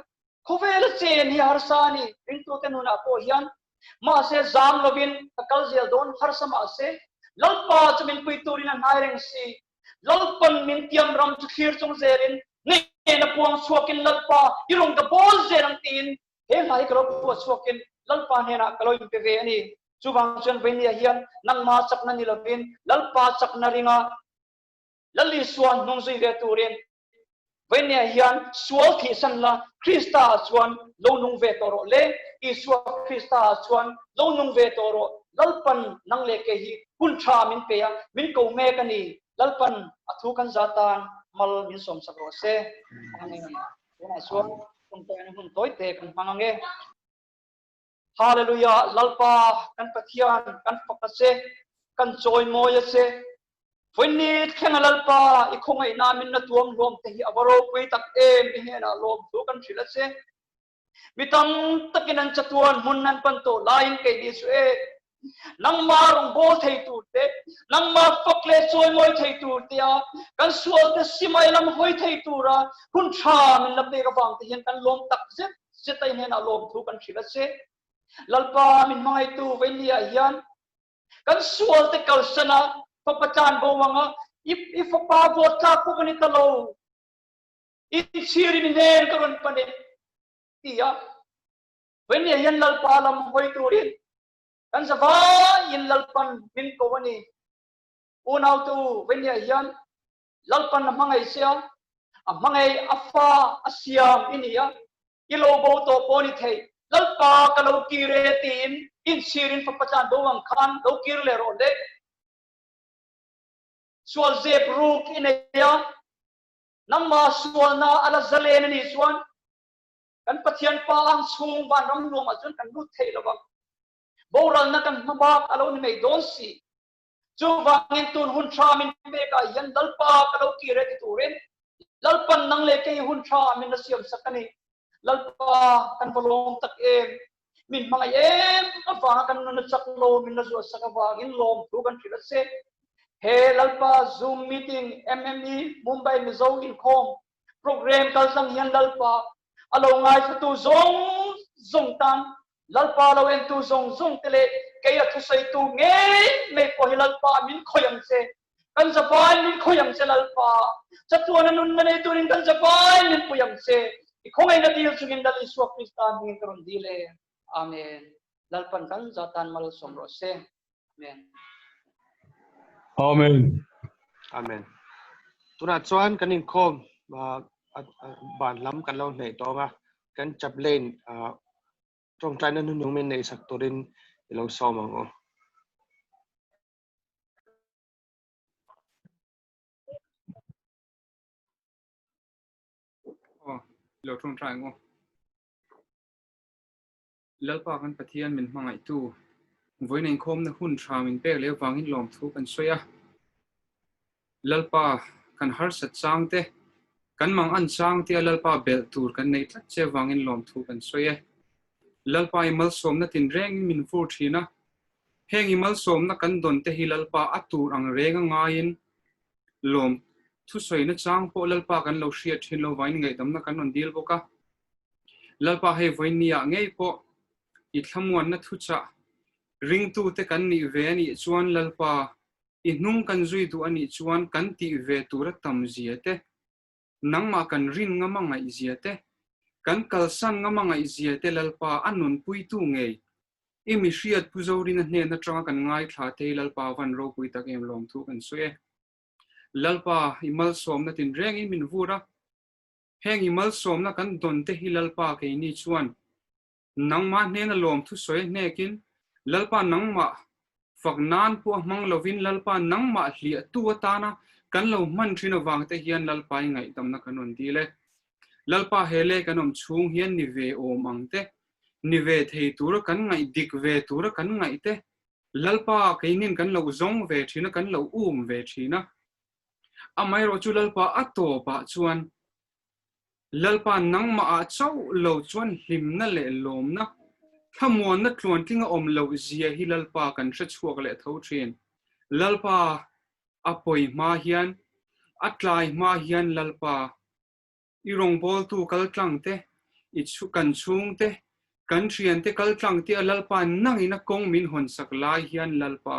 khawvela chen hi harsa a ni ringtute nunah pawh hian mahse zam lovin ka kal zel dawn harsa mahse Lalpa chu min pui turin a hnai reng si Lalpan min tiam ram chu thlir chung zelin hnena puang chhuakin Lalpa i rawn ka bawl zel ang tiin he hla hi ka lo phuah chhuakin Lalpa hnenah ka lo inpe ve a ni chuvang chuan Vainia hian nangma chakna ni lovin Lalpa chakna ringa Lal Isua hnung zui ve turin Vawinia hian sual thihsan la, Krista ah chuan lo nung ve tawh rawh le, Isua Krista ah chuan lo nung ve tawh rawh, Lalpan nang leh kei hi hun tha min pe a, min ko mek a ni, Lalpan a thu kan za tan mal min sawmsak rawh se. Amen. Tunah chuan tawngtaina hun tawi te kan hmang ang e. Hallelujah Lalpa kan Pathian kan fak a che kan chawimawi a che Vawiin thlenga Lalpa i khawngaihna min la tuam hlawm te hi a va ropui tak em i hnenah lawmthu kan hrilh a che Mi tam takin an chatuan hmun an pan tawh laiin keini chu e nangma rawngbâwl thei tur te nangma fak leh chawimawi thei tur te a kan sual te simai lam hawi thei tura hun tha min la pek avang te hian kan lawm tak zet zet a i hnenah lawmthu kan hrilh a che. Lalpa min hmangaihtu Vainia hian kan sual te kalsan a fapa tlan bo anga i fapa vote tlak pawh ka ni ta lo. Inchhirin i hnen ka rawn pan e ti a Vainia hian Lalpa lam hawi turin kan zavaiin Lalpan min ko a ni. Unautu Vainia hian Lalpan a hmangaih che a, a hmangaih a fa a siam i ni a, i lo bo tawh pawh a ni thei. Lalpa ka lo kir e tiin inchhirin fapa tlan bo ang khan lo kir leh rawh le. Sual zep ruk i nei a, nangmah sualna a la zalen a nih chuan kan Pathian Pa ang chhung vanram nuamah chuan kan lut thei lo vang. Boralna kan hma bak a lo ni mai dawn si. Chuvangin tun hun tha min pekah hian Lalpa ka lo kir e ti turin Lalpan nang leh kei hun tha min la siam sak a ni. Lalpa kan va lawm tak em! Min hmangaih em avanga kan nun a chak lo min la zuah sak avangin lawmthu kan hrilh a che. He Lalpa Zoom meeting MME Mumbai Mizo inkhawm program kaltlang hian Lalpa a lo ngaithlatu zawng zawng tan Lalpa lo entu zawng zawng te leh kei a thusawitu ngei mai pawh hi Lalpa min khawih ang che. Kan zavai min khawih ang che Lalpa. Chatuana nunna nei turin kan zavai min pui ang che. I khawngaihna dil chungin Lal Isua Krista hmingin ka rawn dil e. Amen. Lalpan kan za tan malsawm rawh se. Amen. Amen. Amen. Tunah chuan kan inkhawm ban lam kan lo hneih tawng a, kan chaplain tawngtaina hnuhnung min neihsak turin i lo sawm ang u. Aw, i lo tawngtai ang u. Lalpa kan Pathian min hmangaihtu, vawiin inkhawmna hun tha min pek leh avangin lawmthu kan sawi a. Lalpa kan harsat chang te, kan mang an chang te a Lalpa belh tur kan nei tlat che avangin lawmthu kan sawi e. Lalpa i malsawmna tinrengin min vur thin a, heng i malsawmna kan dawn te hi Lalpa a tur ang reng a ngaiin lawm thusawina chang pawh Lalpa kan lo hriat thin lo vangin ngaihdamna kan rawn dil bawk a. Lalpa hei vawinia ngei pawh i thlamuanna thuchah ringtute kan nih ve a nih chuan Lalpa i hnung kan zui duh a nih chuan kan tih ve tura tam zia te. Nangmah kan rin ngam a ngaihzia te, kan kalsan ngam a ngaihzia te Lalpa a nunpuitu ngei i mi hriat Pu Zorina hnen atanga kan ngaithla te hi Lalpa van ropui tak em lawmthu kan sawi e. Lalpa i malsawmna tinrengin min vur a, heng i malsawmna kan dawn te hi Lalpa keini chuan Nangmah hnena lawmthu sawi hnekin Lalpa nangmah fak nan pawh a hmang lovin Lalpa nangmah hliahtu atana kan lo hman thin avang te hian Lalpa i ngaihdamna kan rawn dil e. Lalpa he lei kan awm chhung hian ni ve awm ang te, ni ve thei tura kan ngaih dik ve tura kan ngaih te, Lalpa keinin kan lo zawng ve thin a, kan lo um ve thin a. Amaherawhchu Lalpa a tawpah chuan Lalpa nangmah ah chauh lo chuan hlimna leh lawmna, thlamuanna tluantling a awm loh zia hi Lalpa kan hre chhuak leh tho thin. Lalpa a pawi hma hian, a tlai hma hian Lalpa, i rawngbawltu kaltlang te, i kan chhungte, kan thiante kaltlang te a Lalpa nangin a kawng min hawnsak lai hian Lalpa,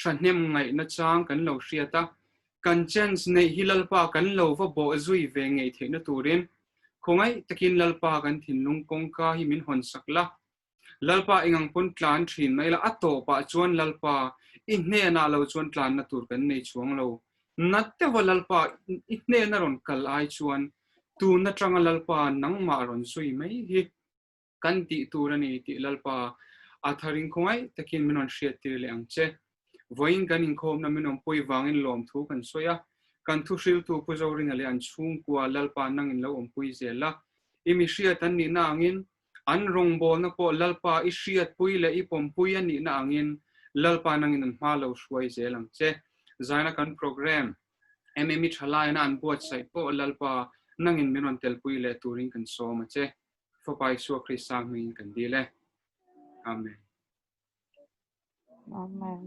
thahnem ngaihna chang kan lo hriat a, kan chance neih hi Lalpa kan lo va bawh zui ve ngei theihna turin khawngaih takin Lalpa kan thinlung kawngka hi min hawn sak la. Lalpa engang pawn tlan thin mai la, a tawpah chuan Lalpa i hnenah lo chuan tlanna tur kan nei chuang lo. Nat deuha Lalpa i hnena rawn kal ai chuan tun atanga Lalpa nangmah rawn zui mai hi Kan tih tur a ni tih Lalpa a tharin khawngaih takin min rawn hriattir leh ang che. Vawiin kan inkhawmna min awmpui vangin lawmthu kan sawi a, kan thuhriltu Pu Zorina leh an chhungkua Lalpa nangin lo awmpui zel la. I mi hriat an nihna angin, an rawngbawlna pawh Lalpa i hriatpui leh i pawmpui a nihna angin Lalpa nangin an hma lo hruai zel ang che. Zaina kan programme MME Thalaina an buatsaih pawh Lalpa nangin min rawn telpui leh turin kan sawm a che. Fapa Isua Krista hmingin kan dil e. Amen. Amen.